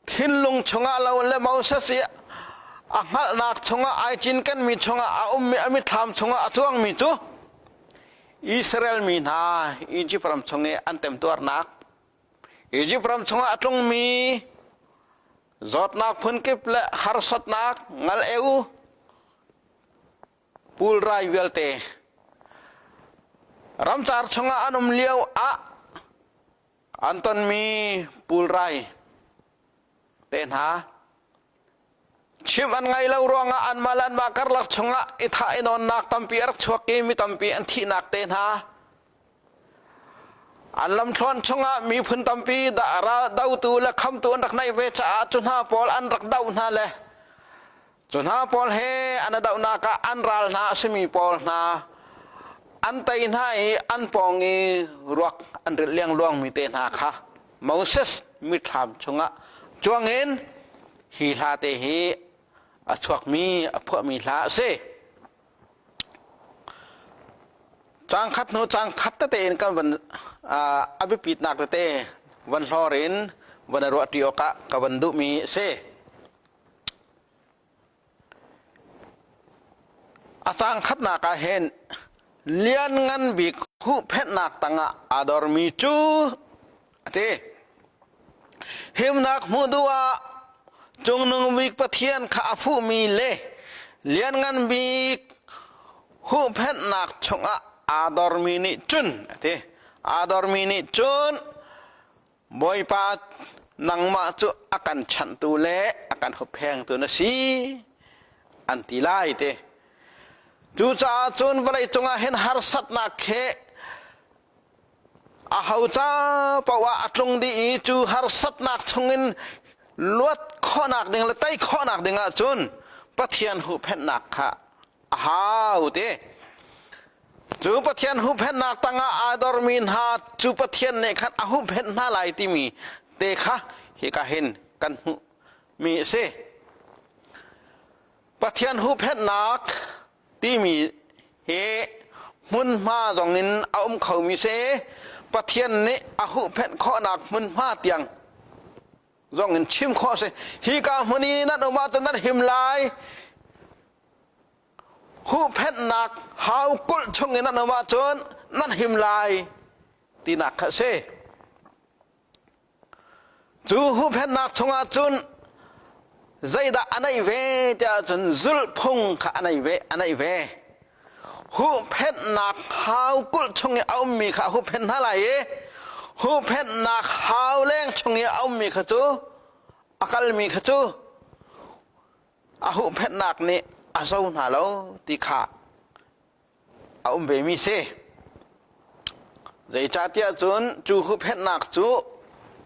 thinlung chungah lo le Moses i a hngalhnak chungah ai cinkenmi chungah a ummi a mitthlam chungah a cuangmi cu Israel mi hna Egypt ram chung i an temtuarnak Egypt ram chungah a tlungmi zawtnak phunkip le harsatnak ngal eu pulrai vialte ramcar chungah an um lio ah an tonmi pulrai te hna chim an ngai lo ruangah anmah le anmah karlak chungah i thah i nawnnak tampi a rak chuak i mi tampi an thihnak te hna an lamthluan chungah miphun tampi dotu le khamtu an rak naih ve caah cu hna pawl an rak doh hna le Cu hna pawl he an i dohnak ah an ral hna a simi pawl hna an tei hna i an pawng i ruak an rilh liangluangmi te hna kha Moses mithlam chungah cuangin hi hla te hi a chuakmi a phuahmi hla a si. Caang khat hnu caang khat tete in kan van a biapitnak tete van hlor in van i ruahṭi awkah ka van duhmi a si. A caang khatnak ah hin lianngan bik huhphenhnak tangah aa dormi cu a ti. Himnak hmuh duh ah cungnung bik Pathian kha a fuhmi le lianngan bik huhphenhnak chungah aa dormi nih cun a ti. Aa dormi nih cun Bawipa nangmah cu a kan chanhtu le a kan hupphengtu na si an ti lai ti. Cucaah cun vawlei cungah hin harsatnak he a ho ca paoh ah a tlung dih i cu harsatnak chungin luat khawhnak ding le tei khawhnak ding ahcun Pathian huhphenhnak kha a hau ti. Cu Pathian huhphenhnak tangah aa dormi hna cu Pathian nih khan a huhphenh hna lai timi te kha hika hin kan hmuhmi a si. Pathian huhphenhnak timi hi hmunhma zongin a um khomi si. Pathian nih a huhphenh khawhnak hmunhma tiang zong in chim khawh a si. Hika hmun i nan um ahcun nan him lai. Huhphenhnak hau kulh chung in nan um ahcun nan him lai tinak kha a si. Cu huhphenhnak chungah cun zeidah a neih ve tiah cun zulhphung kha a nei ve a neih ve. Huhphenhnak hau kulh chung i a ummi kha a huhphenh hna lai i huhphenhnak hau leng chung i a ummi kha cu a kalmi kha cu a huhphenhnak nih a zo hna lo ti kha a um vemi si. Zeicahtiah cun cu huhphenhnak cu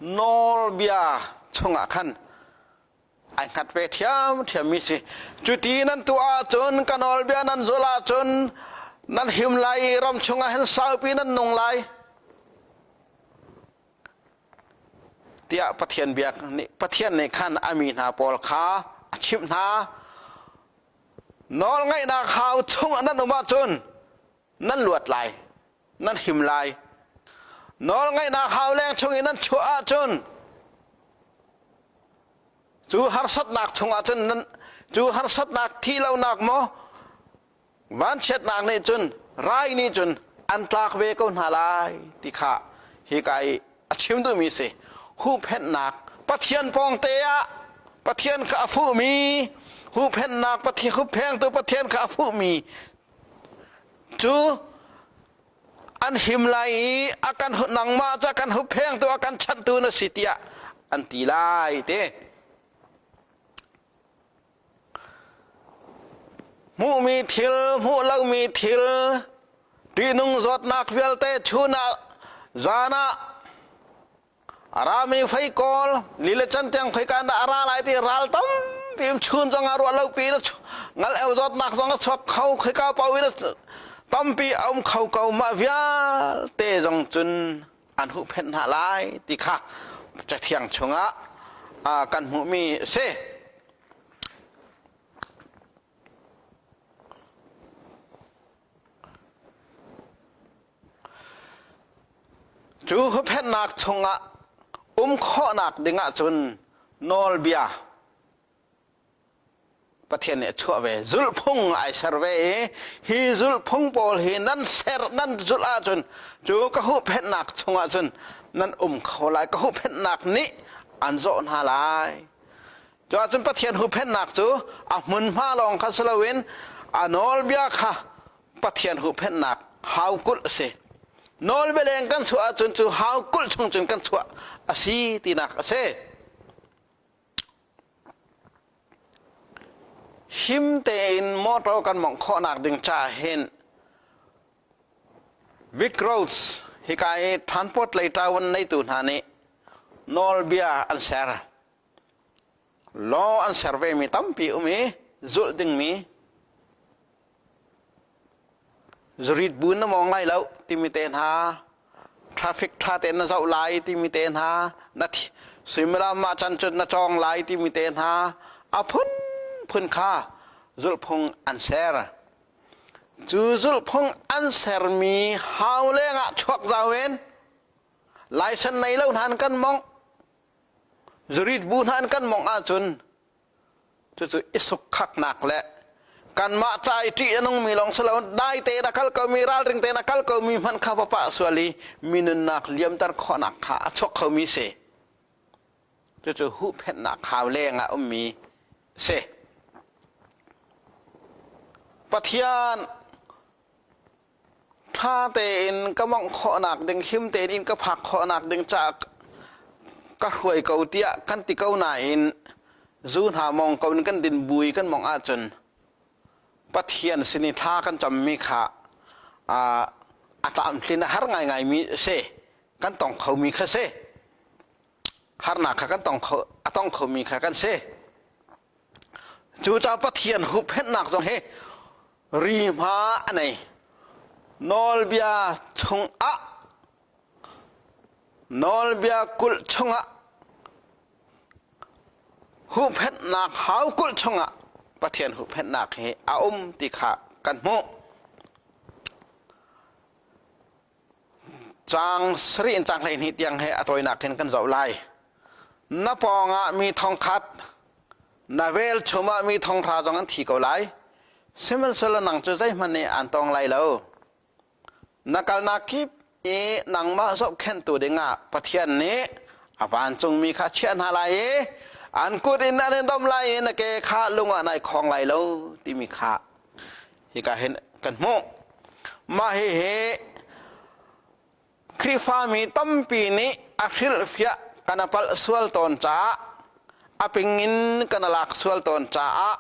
nawlbia chungah khan ai hngat ve ṭhiamṭhiammi si. Cuti nan tuah ahcun ka nawlbia nan zulh ahcun nan him lai i ram chungah hin saupi nan nung lai. Tiah Pathian biak nih Pathian nih khan a mi hna pawl kha chimh hna. Nawlngaihnak hau chung nan um ahcun nan luat lai, nan him lai. Nawlngaihnak hau leng chung i nan chuah ahcun cu harsatnak chungah cun nan cu harsatnak thi lonak maw vanchiatnak nih cun rai nih cun an tlak ve ko hna lai ti kha hika i a chim duhmi si huhphenhnak Pathian pawngte ah Pathian kha a fuhmi huhphenhnak Pathian hupphengtu Pathian kha a fuhmi cu an him lai i a kan nangmah cu a kan hupphengtu a kan chanhtu na si tiah an ti lai ti hmuhmi thil hmuh lomi thil ṭihnung zawtnak vialte chun ah zan ah A rami fei kawl lile cantiang khoika dah a ra lai ti ral tampi um chun zong ah ruah lo pi ngal eu zawtnak zong a chuak kho khoika paoh in tampi a um kho ko mah vialte zong cun an huhphenh hna lai ti kha cathiang chungah kan hmuhmi a si. Cu huhphenhnak chungah um khawhnak dingah cun nawlbia Pathian nih a chuah ve. Zulhphung ai ser ve i hi zulhphung pawl hi nan ser nan zulh ahcun cu ka huhphenhnak chungah cun nan um kho lai. Ka huhphenhnak nih an zawh hna lai. Cu ahcun Pathian huhphenhnak cu a hmunhma lawng kha si loin a nawlbia kha Pathian huhphenhnak haukulh a si. Nawlbialeng kan chuah ahcun cu haukulh chung cun kan chuah a si tinak a si. Him tein motor kan mawngh khawhnak ding caah hin Vic Roads hika i transport lei ṭawan neitu hna nih nawlbia an ser. Law an ser vemi tampi um i zulh dingmi Zurit bu na mawng lai lo timi te hna, traffic ṭha tein na zoh lai timi te hna, na suimilam mah can cun na cawng lai timi te hna, a phunphun kha zulhphung an ser. Cu zulhphung an sermi hau lengah chuak zau in license nei lo hna an kan mawngh, zurit bu hna an kan mawngh ahcun Cucu i sukkhaknak le kanmah ca i ṭih a nungmi lawng si lo dai tein a kal komi ralring tein a kal komi hmanh kha va pah sual i mi nunnak liamter khawhnak kha a chuak khomi si. Cucu huhphenhnak hau leng ah ummi si. Pathian Ṭha tein ka mawngh khawhnak ding, him tein inn ka phak khawhnak ding caah ka hruai ko tiah kan ti ko nain zu hna mong ko in kan din bu i kan mawngh ahcun Pathian sin i thla kan cammi kha a tlamtlin a har ngaingaimi a si. Kan tong khomi kha si. Harnak kha kan tong kho, a tong khomi kha kan si. Cucaah Pathian huhphenhnak zong hi rihma a nei. Nawlbia chungah nawlbia kulh chungah huhphenhnak hau kulh chungah Pathian huhphenhnak hi a um ti kha kan hmuh. Caang sarih in caang 12 tiang he a tawinak hin kan zoh lai. Na pawngah mi thongkhat, na velchum ah mi thonghra zong an thi ko lai. Sihmanhsehlaw nang cu zeihmanh nih aan tawng lai lo. Na kalnak kip i nangmah zohkhenhtu dingah Pathian nih a vancungmi kha a chiah hna lai i an kut in an in domh lai i na ke kha lung ah nai khawng lai lo timi kha hika hin kan hmuh. Mah hihi Khrihfami tampi nih a hrilhfiah kan a palh sual tawn caah a ping in kan a lak sual tawn caah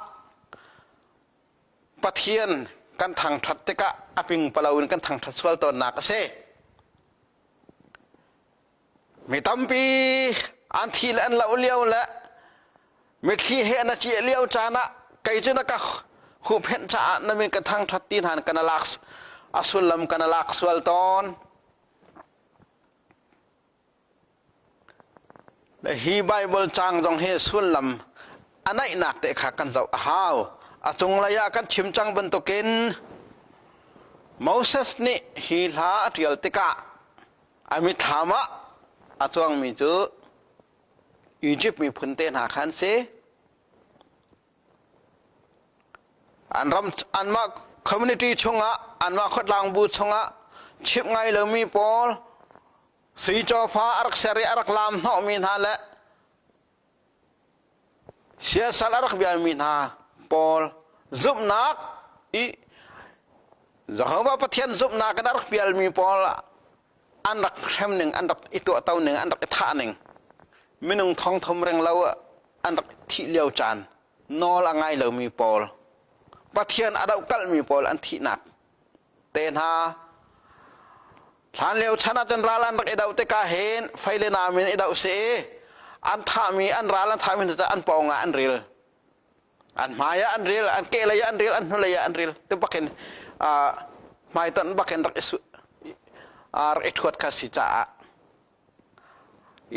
Pathian kan thangṭhat tikah a ping palo in kan thangṭhat sual tawnnak a si. Mi tampi an thi le an loh lio le mitthli he na ciah lio caan ah kei cu na ka huhphenh caah na min ka thangṭhat ti hna kan lak a sullam kan lak sual tawn. Hi Bible caang zong hi sullam a naihnak te kha kan zoh a hau. A cunglei ah kan chim cang bantukin Moses nih hi hla a ṭial tikah a mitthlam ah a cuangmi cu Izipt miphun te hna kha an si. An ram anmah community chungah anmah khuatlang bu chungah chimh ngai lomi pawl sui cawfa a rak ser i a rak laam hnawhmi hna le siasal a rak biami hna pawl zumhnak i Jehovah Pathian zumhnak in a rak pialmi pawl an rak hrem ning an rak i tuahto ning an rak i thah ning minung thongthum reng lo an rak thih lio caan nawl a ngai lomi pawl Pathian a dohkalhmi pawl an thihnak te hna hlanlio chan ah cun ral an rak i doh tikah hin fei le nam in i doh si i an thahmi an ral an thahmi hna cu an pawng ah an ril an hmai ah an ril an kehlei ah an ril an hnulei ah an ril ti bakin hmaitonh bakin rak i rak i thuat kha si caah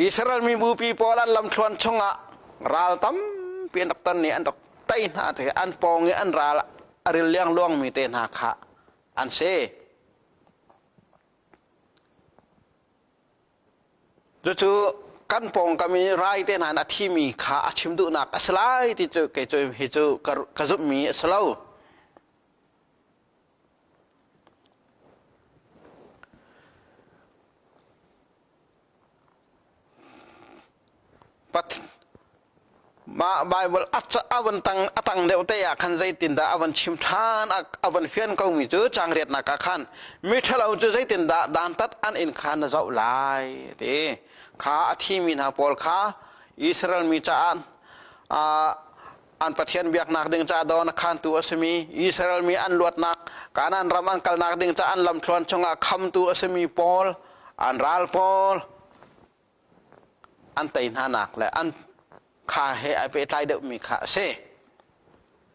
Israel mi bupi pawl an lamthluan chungah ral tampi an rak ton i an rak tei hna te an pawng i an ral a ril liangluangmi te hna kha an si. Cucu kan pawngkam i rai te hna in a thimi kha a chim duhnak a si lai ti cu kei cu hi cu ka zumhmi a si lo. Mah Baibal a van tang a tang deuh te ah khan zeitindah a van chim ṭhan a van fian komi cu cangriatnak ah khan mi ṭhalo cu zeitindah dantat an inn kha na zoh lai ti kha a thimi hna pawl kha Israel mi caah an Pathian biaknak ding caah dawn a khantu a simi Israel mi an luatnak Kanaan ram an kalnak ding caah an lamthluan chungah khamtu a simi pawl an ral pawl an tei hnanak le an kha he ai pehtlai deuhmi kha a si.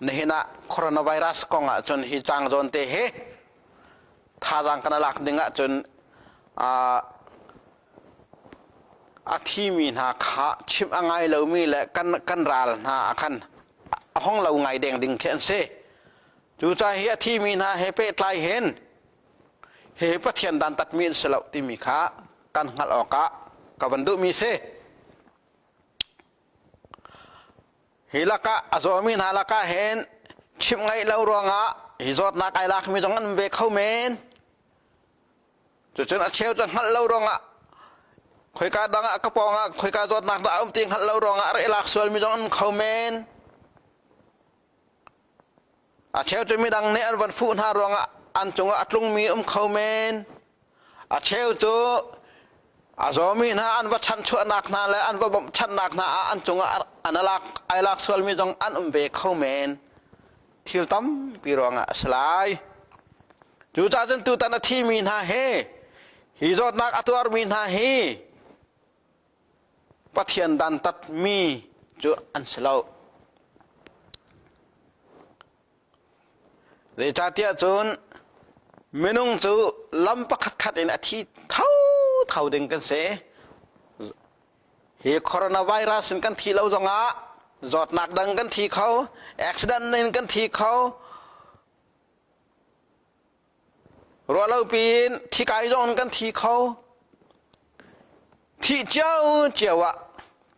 Nihin ah coronavirus kong ah cun hi cang zawn te hi thazaang kan lak ding ahcun a thimi hna kha chimh a ngai lomi le kan kan ral hna ah khan a hong lo ngai deng ding khi an si. Cucaah hi a thimi hna he pehtlai hin hi Pathian dantatmi an si lo timi kha kan hngalh awkah ka van duhmi si. Hi lakah a zawmi hna lakah hin chimh ngaih lo ruangah hi zawtnak ai lakmi zong an um ve kho men. Cucun a cheu cu hngalh lo ruangah khoika dang ah ka pawng ah khoika zawtnak dah a um ti hngalh lo ruangah a rak i lak sualmi zong an um kho men. A cheu cu midang nih an van fuh hna ruangah an cungah a tlungmi um kho men. A cheu cu a zawmi hna an va chanhchuahnak hna le an va bawmhchanhnak hna ah an cungah an lak ai lak sualmi zong an um ve kho men. Thil tampi ruangah a si lai. Cucaah cun tutan a thimi hna hi hi zawtnak a tuarmi hna hi Pathian dantatmi cu an si lo. Zeicahtiah cun minung cu lam pakhatkhat in a thi thotho ding kan si. Hi coronavirus in kan thi lo zongah zawtnak dang kan thi kho, accident in kan thi kho, Ruahlopi in thikai zong in kan thi kho. Thih cio ah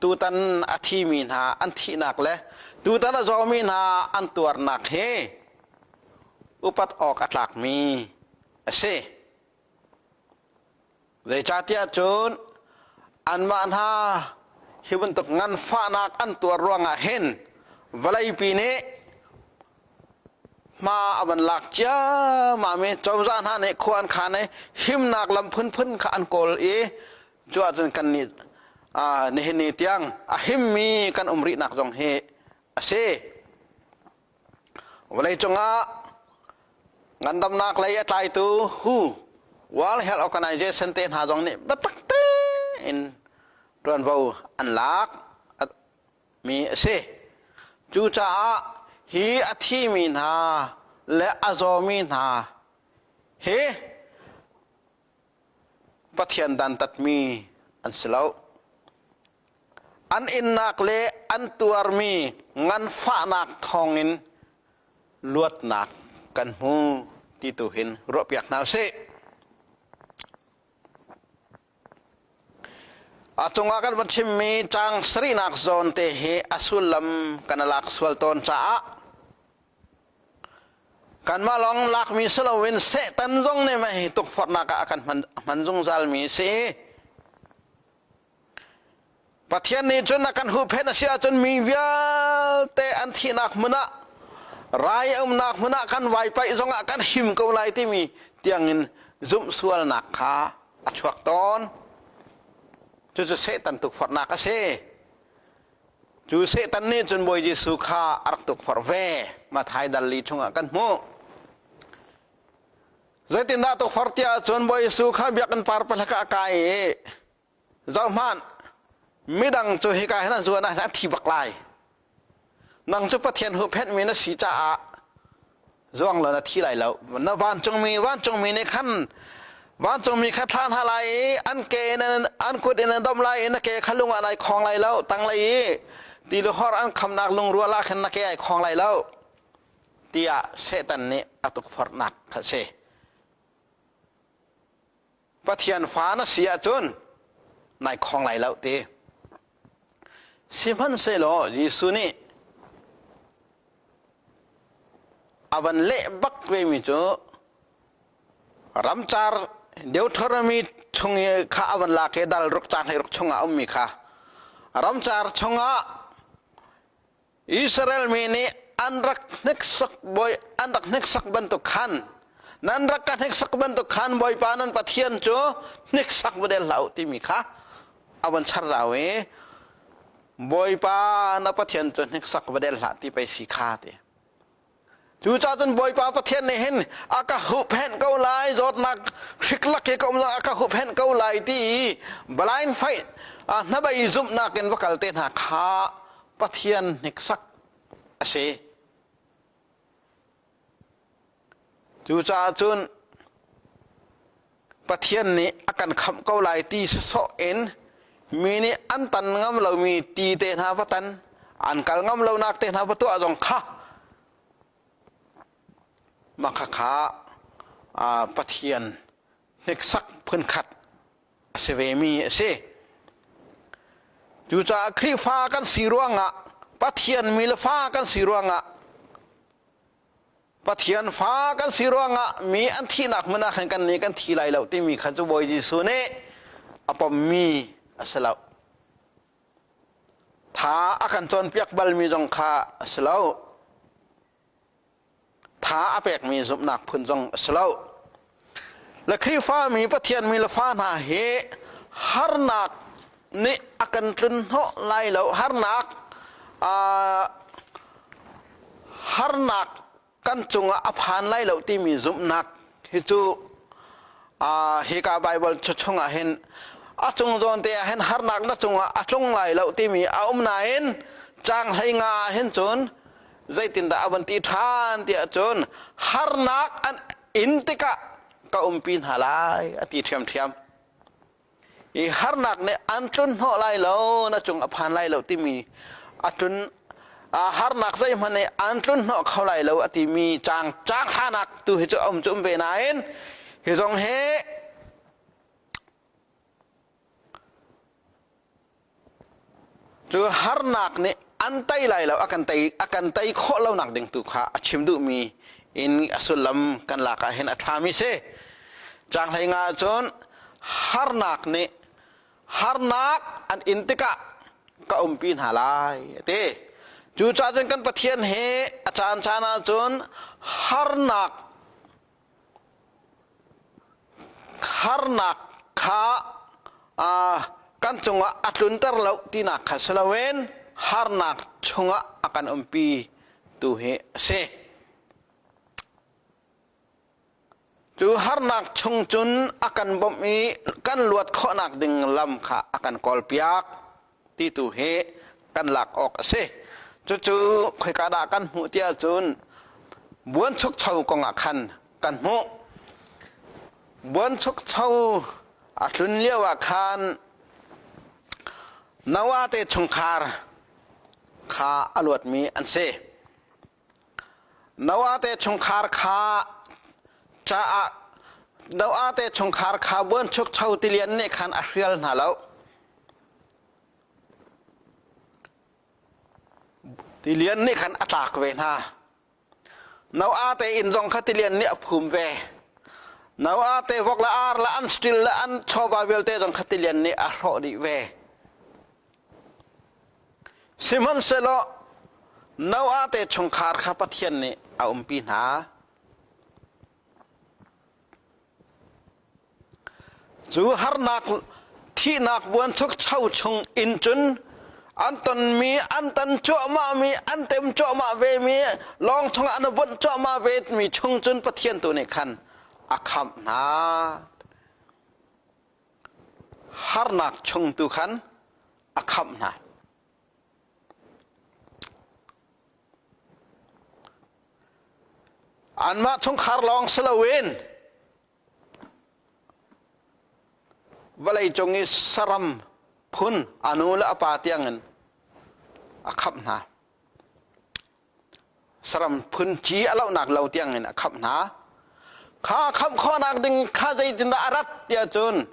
tutan a thimi hna an thihnak le tutan a zawmi hna an tuarnak hi upat awk a tlakmi a si. Zeicahtiah cun anmah hna hi bantuk nganfahnak an tuar ruangah hin vawleipi nih hma a van lak ciammam i cozah hna nih khua an khan i himnak lam phunphun kha an kawl i cu ahcun kannih nihin ni tiang a himmi kan um rihnak zong hi a si. Vawleicung ah ngandamnak lei a tlaitu WHO World Health Organization te hna zong nih biatak tein ṭuanvo an lak mi a si. Cucaah hi a thimi hna le a zawmi hna hi Pathian dantatmi an si lo. An innak le an tuarmi nganfahnak thawngin luatnak kan hmu ti tu hin ruahpiak hna usih. A cungah kan van chimmi caang sarihnak zawn te hi a sullam kan lak sual tawn caah kanmah lawng lakmi si loin Satan zong nih mah hi tukforhnak ah a kan hman, hman zungzalmi si i Pathian nih cun a kan huhphenh a si ahcun mi vialte an thihnak hmun ah rai a umnak hmun ah kan vaipaih zongah kan him ko lai timi tiangin zumh sualnak kha a chuak tawn. Cucu Satan tukforhnak a si. Cu Satan nih cun Bawi Jesuh kha a rak tukforh ve. Matthai dal li chungah kan hmuh. Zeitindah tukforh tiah cun Bawi Jesuh kha biakinn par pahlak ah a kai i Zohhmanh, midang cu hika hin an zuan ah hin an thi bak lai. Nang cu Pathian huhphenhmi na si caah zuang law na thi lai lo. Na vancungmi vancungmi nih khan vancungmi kha thla hna lai i an ke in an kut in an domh lai i na ke kha lung ah nai khong lai lo tanglei i tiluhor an khamnak lungrual ah khan na ke ai khong lai lo tiah Satan nih a tukforhnak kha a si. Pathian fa na si ahcun nai khong lai lo ti. Sihmanhsehlaw Jesuh nih a van leh bak vemi cu ramcar Deuteronomy chung i kha a van lak i dal ruk caang hlei ruk chungah a ummi kha ramcar chungah Israel mi nih an rak hneksak bawi an rak hneksak bantuk khan nan rak ka hneksak bantuk khan Bawipa nan Pathian cu hneksak va del hlah u timi kha a von char rau i Bawipa na Pathian cu hneksak va del hlah ti pei si kha ti. Cucaah cun Bawipa Pathian nih hin a ka huhphenh ko lai, zawtnak hriklak hi ka um a ka huhphenh ko lai ti i blind faith hnabei zumhnak in va kal te hna kha Pathian hniksak a si. Cucaah cun Pathian nih a kan khamh ko lai ti sawsawh in mi nih an tan ngam lomi ti te hna va tan, an kal ngam lonak te hna va tuah zong kha mah khakha Pathian hniksak phunkhat a si vemi a si. Cucaah Khrihfa kan si ruangah Pathian mi le fa kan si ruangah Pathian fa kan si ruangah mi an thihnak hmun ah khan kan nih kan thi lai lo timi kha cu Bawi Jesuh nih a pommi a si lo. Tha a kan cawnpiak balmi zong kha a si lo. Tha a pekmi zumhnak phun zong a si lo. Le Khrihfa mi Pathian mi le fa hna hi harnak nih a kan tlun hnawh lai lo harnak harnak kan cungah a phan lai lo timi zumhnak hi cu hika Bible chungah hin a cung zawn te ah hin harnak na cungah a tlung lai lo timi a um nain caang 15 ah hin cun zeitindah a van ti ṭhan tiah cun harnak an in tikah ka umpi hna lai a ti ṭhiamṭhiam. I harnak nih an tlun hnawh lai lo, na cung a phan lai lo timi a tlun harnak zeihmanh nih an tlun hnawh kho lai lo a timi caang caang hranak tu hi cu a um cu um ve nain hi zong hi Cu harnak nih an tei lai lo, a kan tei, a kan tei khawh lonak ding tu kha a chim duhmi in a sullam kan lak ah hin a ṭhami si. Caang 15 cun harnak nih harnak an in tikah ka umpi hna lai a ti. Cucaah cun kan Pathian hi a caan caan ahcun harnak Harnak kha kan cungah a tlunter lo tinak kha si loin harnak chungah a kan umpi tu hi a si. Cu harnak chung cun a kan bawmh i kan luat khawhnak ding lam kha a kan kawlpiak ti tu hi kan lak awk a si. Cucu khoika dah kan hmuh tiah cun buanchukcho kong ah khan kan hmuh. Buanchukcho a tlun lio ah khan. Noah te chungkhar kha a luatmi an si. Noah te chungkhar kha caah Noah te chungkhar kha buanchukcho tilian nih khan a hrial hna lo. Tilian nih khan a tlak ve hna. Noah te inn zong kha tilian nih a phum ve. Noah te vok le ar le an stil le an chawva vialte zong kha tilian nih a hrawh dih ve. Sihmanhsehlaw Noah te chungkhar kha Pathian nih a umpi hna. Cu harnak thihnak buanchukcho chung in cun an tonmi, an tan cuahmahmi, an tem cuahmah vemi, lawng chungah an bunh cuahmah vemi chung cun Pathian tu nih khan a khamh hna. Harnak chung tu khan a khamh hna. Anmah chungkhar lawng si loin vawleicung i saram phun a nu le a pa tiangin a khamh hna. Saram phun ci a lohnak lo tiangin a khamh hna. Kha khamh khawhnak ding kha zeitindah a rat tiah cun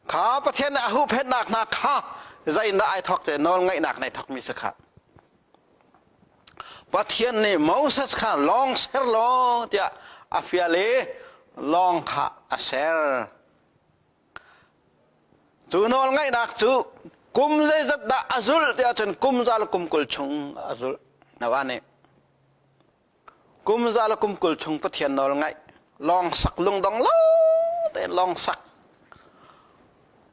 kha Pathian nih a huhphenhnak hna kha zeitindah ai thawk te nawl ngaihnak nei thawkmi si kha. Pathian nih Moses kha lawng ser law tiah a fial i lawng kha a ser. Cu nawl ngaihnak cu kum zeizat dah a zulh tiah cun kum za le kum 20 chung a zulh. Noah nih kum za le kum 20 chung Pathian nawl ngaih lawng sak lungdong lo tein lawng sak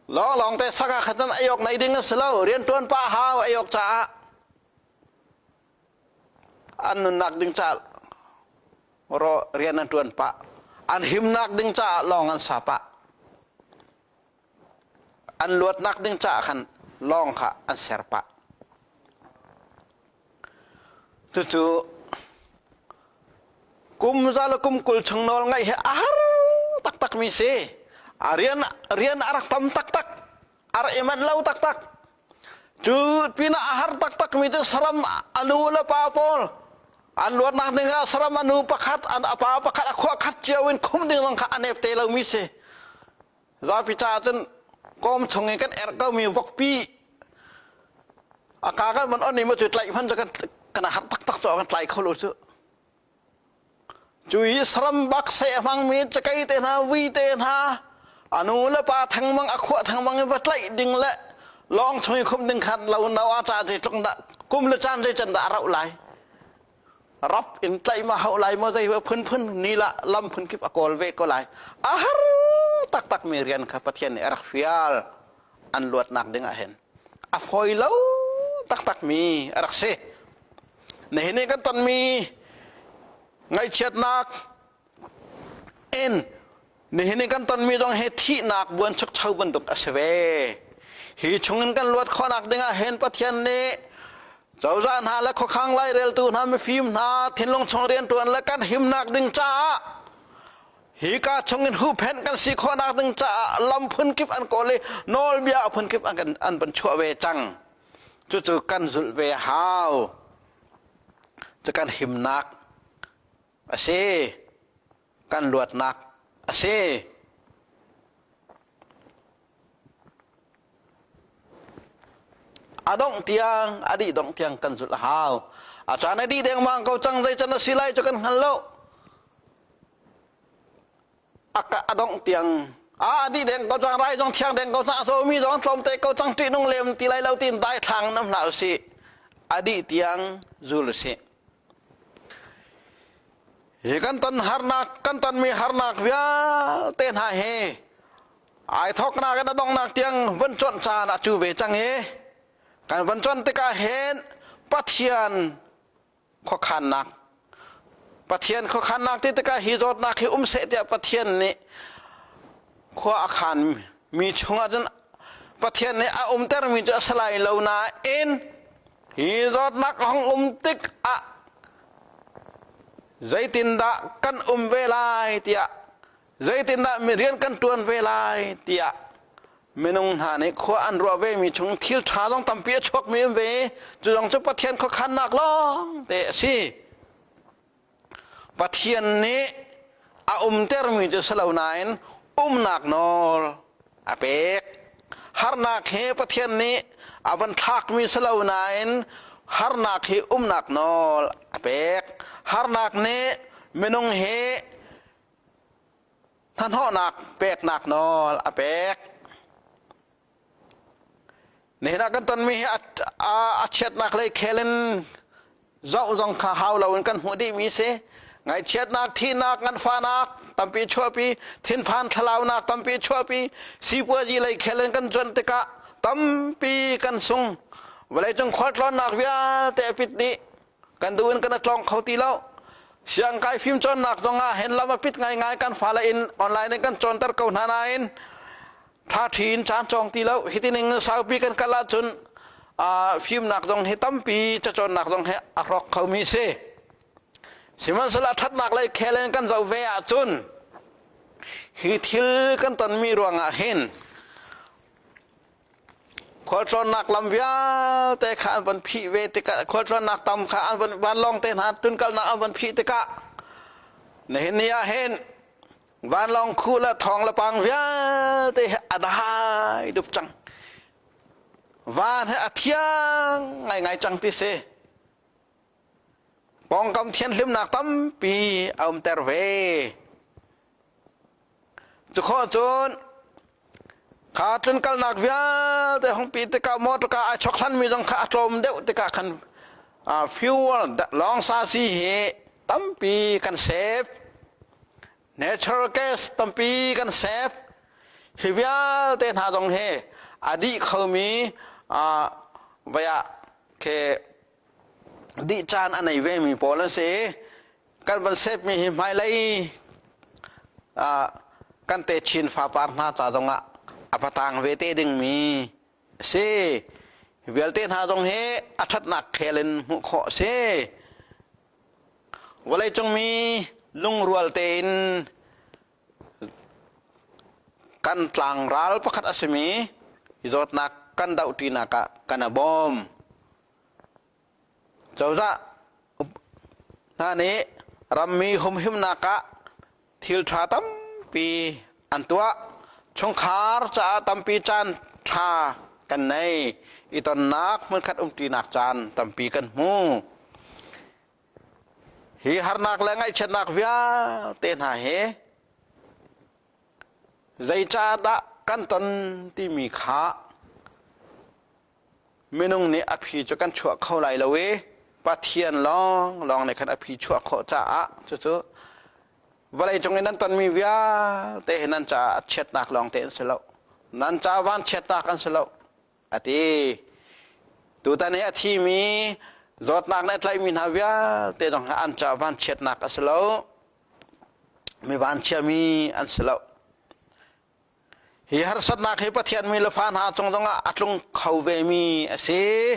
lawng lawng te sak ah khan ayok nei ding a si lo rianṭuan pa hau ayok caah an nunnak ding ca ro rian an ṭuan pah an himnak ding caah lawng an sa pah an luatnak ding caah khan lawng kha an ser pah cucu kum za le kum 20 chung nawl ngaih hi a har taktak mi si a rian rian a rak tam taktak a rak i manh lo taktak Cu pinah a har taktakmi cu saram a nu le pa pawl an luatnak ding ah saram a nu pakhat an a pa pakhat a khuah khat cio in khum ding lawng kha a nep te lomi si. Zapi caah cun kawm chung in kan erh komi vokpi a ka kan van on i mu cu tlaih hman cu kan kan har taktak cu kan tlai kho lo cu. Cu i saram bak seh a hmangmi cakei te hna, vui te hna, a nu le pa thengmang a khuah thengmang in va tlaih ding le lawng chung i khum ding khan lo no a ca zeitluk dah kum le caan zei can dah a rauh lai. Rap in tlaih ma hauh lai maw zei phunphun ni la lam phun kip a kawl ve ko lai. A har taktak mi rian kha Pathian nih a rak fial an luatnak ding ah hin a fawi lo taktak mi a rak si. Nihin i kan tonmi ngaihchiatnak in nihin i kan tonmi zong hi thihnak buanchukcho bantuk a si ve. Hi chungin kan luat khawhnak dingah hin Pathian nih cozah hna le khuakhang laireltu hna mifim hna thinlung chung rianṭuan le kan himnak ding caah hika chungin huhphenh kan si khawhnak ding caah lam phunkip an kawl i nawlbia phunkip an kan an van chuah ve cang. Cucu kan zulh ve hau. Cu kan himnak a si. Kan luatnak a si. A dongh tiang, a dih dongh tiang kan zulh a hau. A caan a dih dengmang ko cang zei can a si lai cu kan hngal lo. A dongh tiang a dih deng ko cang rai zong thiang deng ko cang a zomi zong tlawmte ko cang ṭihnung lem ti lai lo tin daithlang nam hlah usih a dih tiang zul usih hi kan ton harnak kan tonmi harnak vialte hna hi ai thawknak in a donghnak tiang van cuanh caan a cu ve cang i kan van cuanh tikah hin Pathian khuakhannak Pathian khuakhannak ti tikah hi zawtnak hi um seh tiah Pathian nih khua a khan mi chungah cun Pathian nih a umtermi cu a si lai lo nain hi zawtnak a hung um tik ah zeitindah kan um ve lai tiah zeitindah mi rian kan ṭuan ve lai tiah. Minung hna nih khua an ruah vemi chung thil ṭha zong tampi a chuakmi an ve. Cu zong cu Pathian khuakhannak lawng te a si. Pathian nih a umtermi cu si lo nain umnak nawl a pek. Harnak hi Pathian nih a van thlakmi si lo nain harnak hi umnak nawl a pek. Harnak nih minung hi hnahnawhnak peknak nawl a pek. Nihin ah kan tonmi hi a chiatnak lei khel in zoh zong kha hau loin kan hmuh dihmi si. Ngaihchiatnak, thihnak, nganfahnak tampi chuahpi, thinphan thlalaunak tampi chuahpi, sipuazi lei khel in kan cuanh tikah tampi kan sung. Vawleicung khualtlawnnak vialte a pit dih. Kan duh in kan tlawng kho ti lo. Siangkai fimcawnnak zong ah hen lam a pit ngaingai kan fale in online in kan cawnter ko hna nain ṭhaṭhi in caan cawng ti lo hiti ning saupi kan kal ahcun fimnak zong hi tampi cacawnnak zong hi a hrawk khomi si sihmanhsehlaw ṭhatnak lei khel in kan zoh ve ahcun hi thil kan tonmi ruangah hin khualtlawnnak lam vialte kha an van phih ve tikah khualtlawnnak tam kha an van vanlawng te hna tunkalnak an van phih tikah nihin ni ah hin Vanlawng khu le thawng le pang vialte hi a dai dup cang. Van hi a thiang ngaingai cang ti si. Pawngkam thianhlimnak tampi a umter ve. Cu khawh cun kha tlunkalnak vialte hungpi tikah motor ka ai chok hlanmi zong kha a tlawm deuh tikah khan fuel lawngsa si hi tampi kan save natural gas tampi kan save hi vialte hna zong hi a dih khomi vaya ke dih caan a nei vemi pawl an si kan van save mi hi hmailei kan te chin fapar hna ca zongah a patang ve te dingmi si vialte hna zong hi a ṭhatnak khel in hmuh khawh a si. Vawleicung mi lungrual tein kan tlangral pakhat a simi zawtnak kan dohṭinak ah kan a bawm. Cozah hna nih rammi humhimnak ah thil ṭha tampi an tuah. Chungkhar caah tampi caan ṭha kan nei. I tonnak hmunkhat umṭinak caan tampi kan hmu. Hi harnak le ngaihchiatnak vialte hna hi zeicahdah kan ton timi kha Minung nih a phi cu kan chuah kho lai lo i Pathian lawnglawng nih khan a phi chuah khawh caah cucu vawleicung i nan tonmi vialte hi nan caah chiatnak lawngte an si lo. Nan caah vanchiatnak an si lo, a ti. Tutan i a thimi zawtnak nih a tlaihmi hna vialte zong hi an caah vanchiatnak a si lo. Mi vanchiami an si lo. Hi harsatnak hi Pathian mi le fa hna cung zongah a tlung kho vemi a si.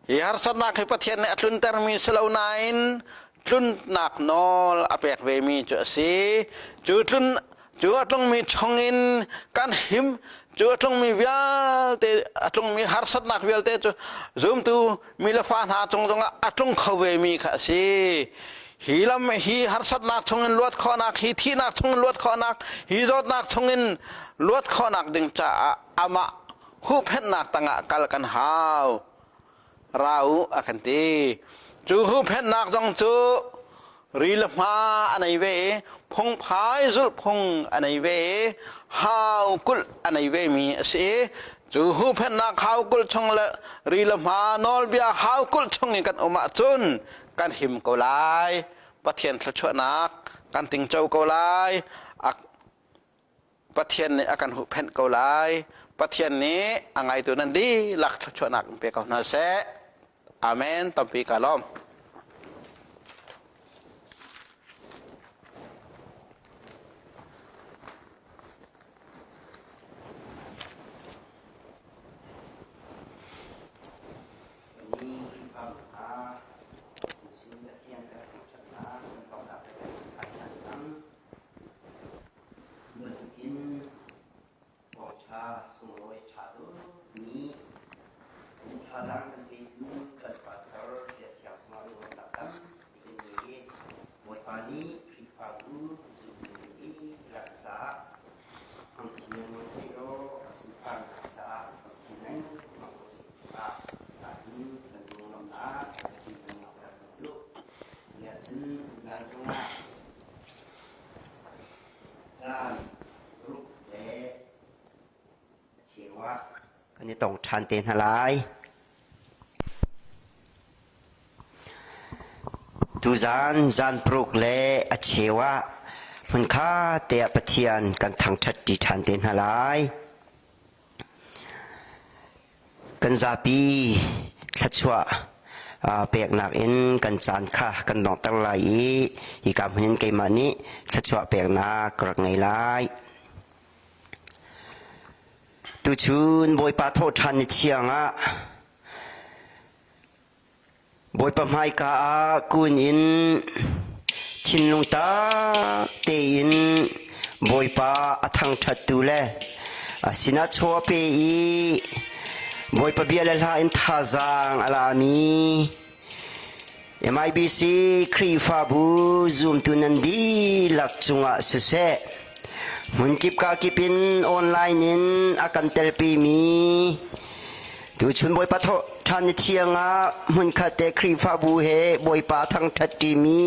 Hi harsatnak hi Pathian nih a tluntermi si lo nain tlunnak nawl a pek vemi cu a si. Cu tlun cu a tlungmi chungin kan him cu a tlungmi vialte a tlungmi harsatnak vialte cu zumtu mi le fa hna cung zongah a tlung kho vemi kha a si. Hi lam hi harsatnak chungin luat khawhnak, hi thihnak chungin luat khawhnak, hi zawtnak chungin luat khawhnak ding caah amah huhphenhnak tangah kal kan hau. Ra u a kan ti. Cu huhphenhnak zong cu ri le hma a nei ve i phungphai zulhphung a nei ve i hau kulh a nei ve mi a si i Cu huhphenhnak haukulh chung le ri le hma nawlbia haukulh chung in kan um ahcun kan him ko lai. Pathian thluachuahnak kan tingco ko lai. Pathian nih a kan huhphenh ko lai. Pathian nih a ngaitu nan dihlak thluachuahnak in pe ko hna seh. Amen. Tampi ka lawm. Bantukin thawngṭha. ṭha tukmi thazaang kan petu kan pastor Saya Siang cungah lunglawmhnak tampi kan ngei i Bawipa nih Khrihfabu zumtu dihlak caah hmang chin lengmang sehlaw a sunparnak caah hmang chin lengmang ko seh tiah hin kan lunglawmhnak kan chin kan langhter kan duh. Siahcun zan zongah zan ruk le cheu ah kan i tong ṭhan te hna lai. Tuzan zan paruk le a cheu ah hmunkha te ah Pathian kan thangṭhat ṭi ṭhan te hna lai. Kan zapi thluachuah peknak in kan caan kha kan donghter lai i hika hmun in keimah nih thluachuah peknak ka rak ngei lai. Tuchun Bawipa thawhṭhan ni thiang ah Bawipa hmaika ah kun in thinlung tak tein Bawipa a thangṭhattu le a sinah chaw a pe i Bawipa bia le hla in thazaang a lami MIBC Khrihfabu zumtu nan dihlak cungah siseh hmunkip kakip in online in a kan telpimi tuchun Bawipa thawh ṭhan ni thiang ah hmunkhat te Khrihfabu he Bawipa thangṭhat ṭimi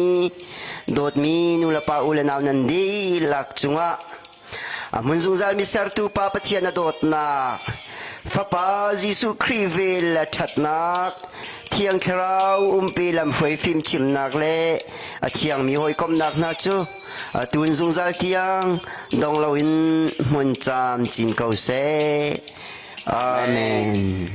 dawtmi nulepa u le nau nan dihlak cungah A hmun zungzal mi sertu Pa Pathian a dawtnak, Fapa Jesuh Khrih vel le ṭhatnak, Thiang Thlarau umpi lamhruai fimchimnak le a thiangmi hawikomhnak hna cu atu in zungzal tiang dong loin hmun camcin ko seh. Amen.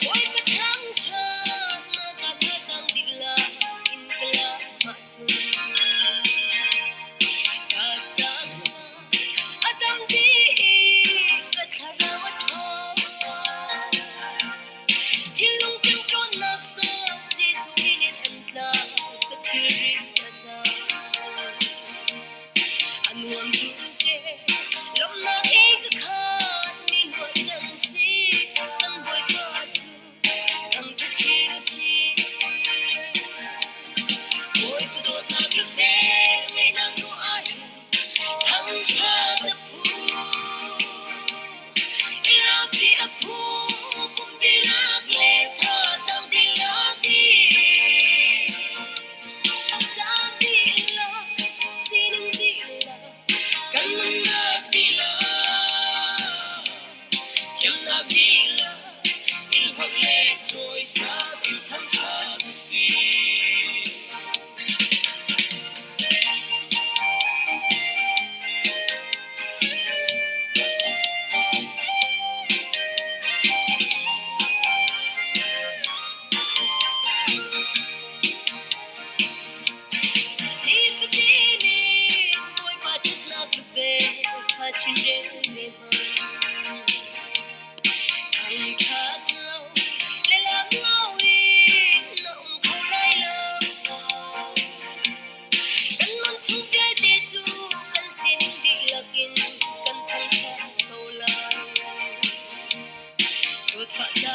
Bawipa thangṭhatnak ah thazaang dihlak in ka lak ahcun ka taksa a dam dih i ka thlarau a ṭhawng. Thinlung ṭemṭawnnak zong Jesuh min in an tla, ka thilrit a zaang. A nuam tuk te, lawmhnak in ka khat mi luat kan si, kan Bawipa cu thangṭhat chin u sih. Bawipa dawtnak ka pek, ngaihnak ruah ahhin thangṭhat a phu. I lampi a phu, pum dihlak le thazaang dihlak in. Caan dihlak, sining dihlak, kan nunnak dihlak, thiamnak dihlak, innkhawk le cawisang in thangṭhat a si. Nifatin in Bawipa ṭhatnak ka pe, kha chinrel ve hmanh. Thangṭhat lo le lam lo in na um kho lai lo. Kan nun chung vialte cu kan sining dihlak in kan thangṭhat ko lai. Dawtfah.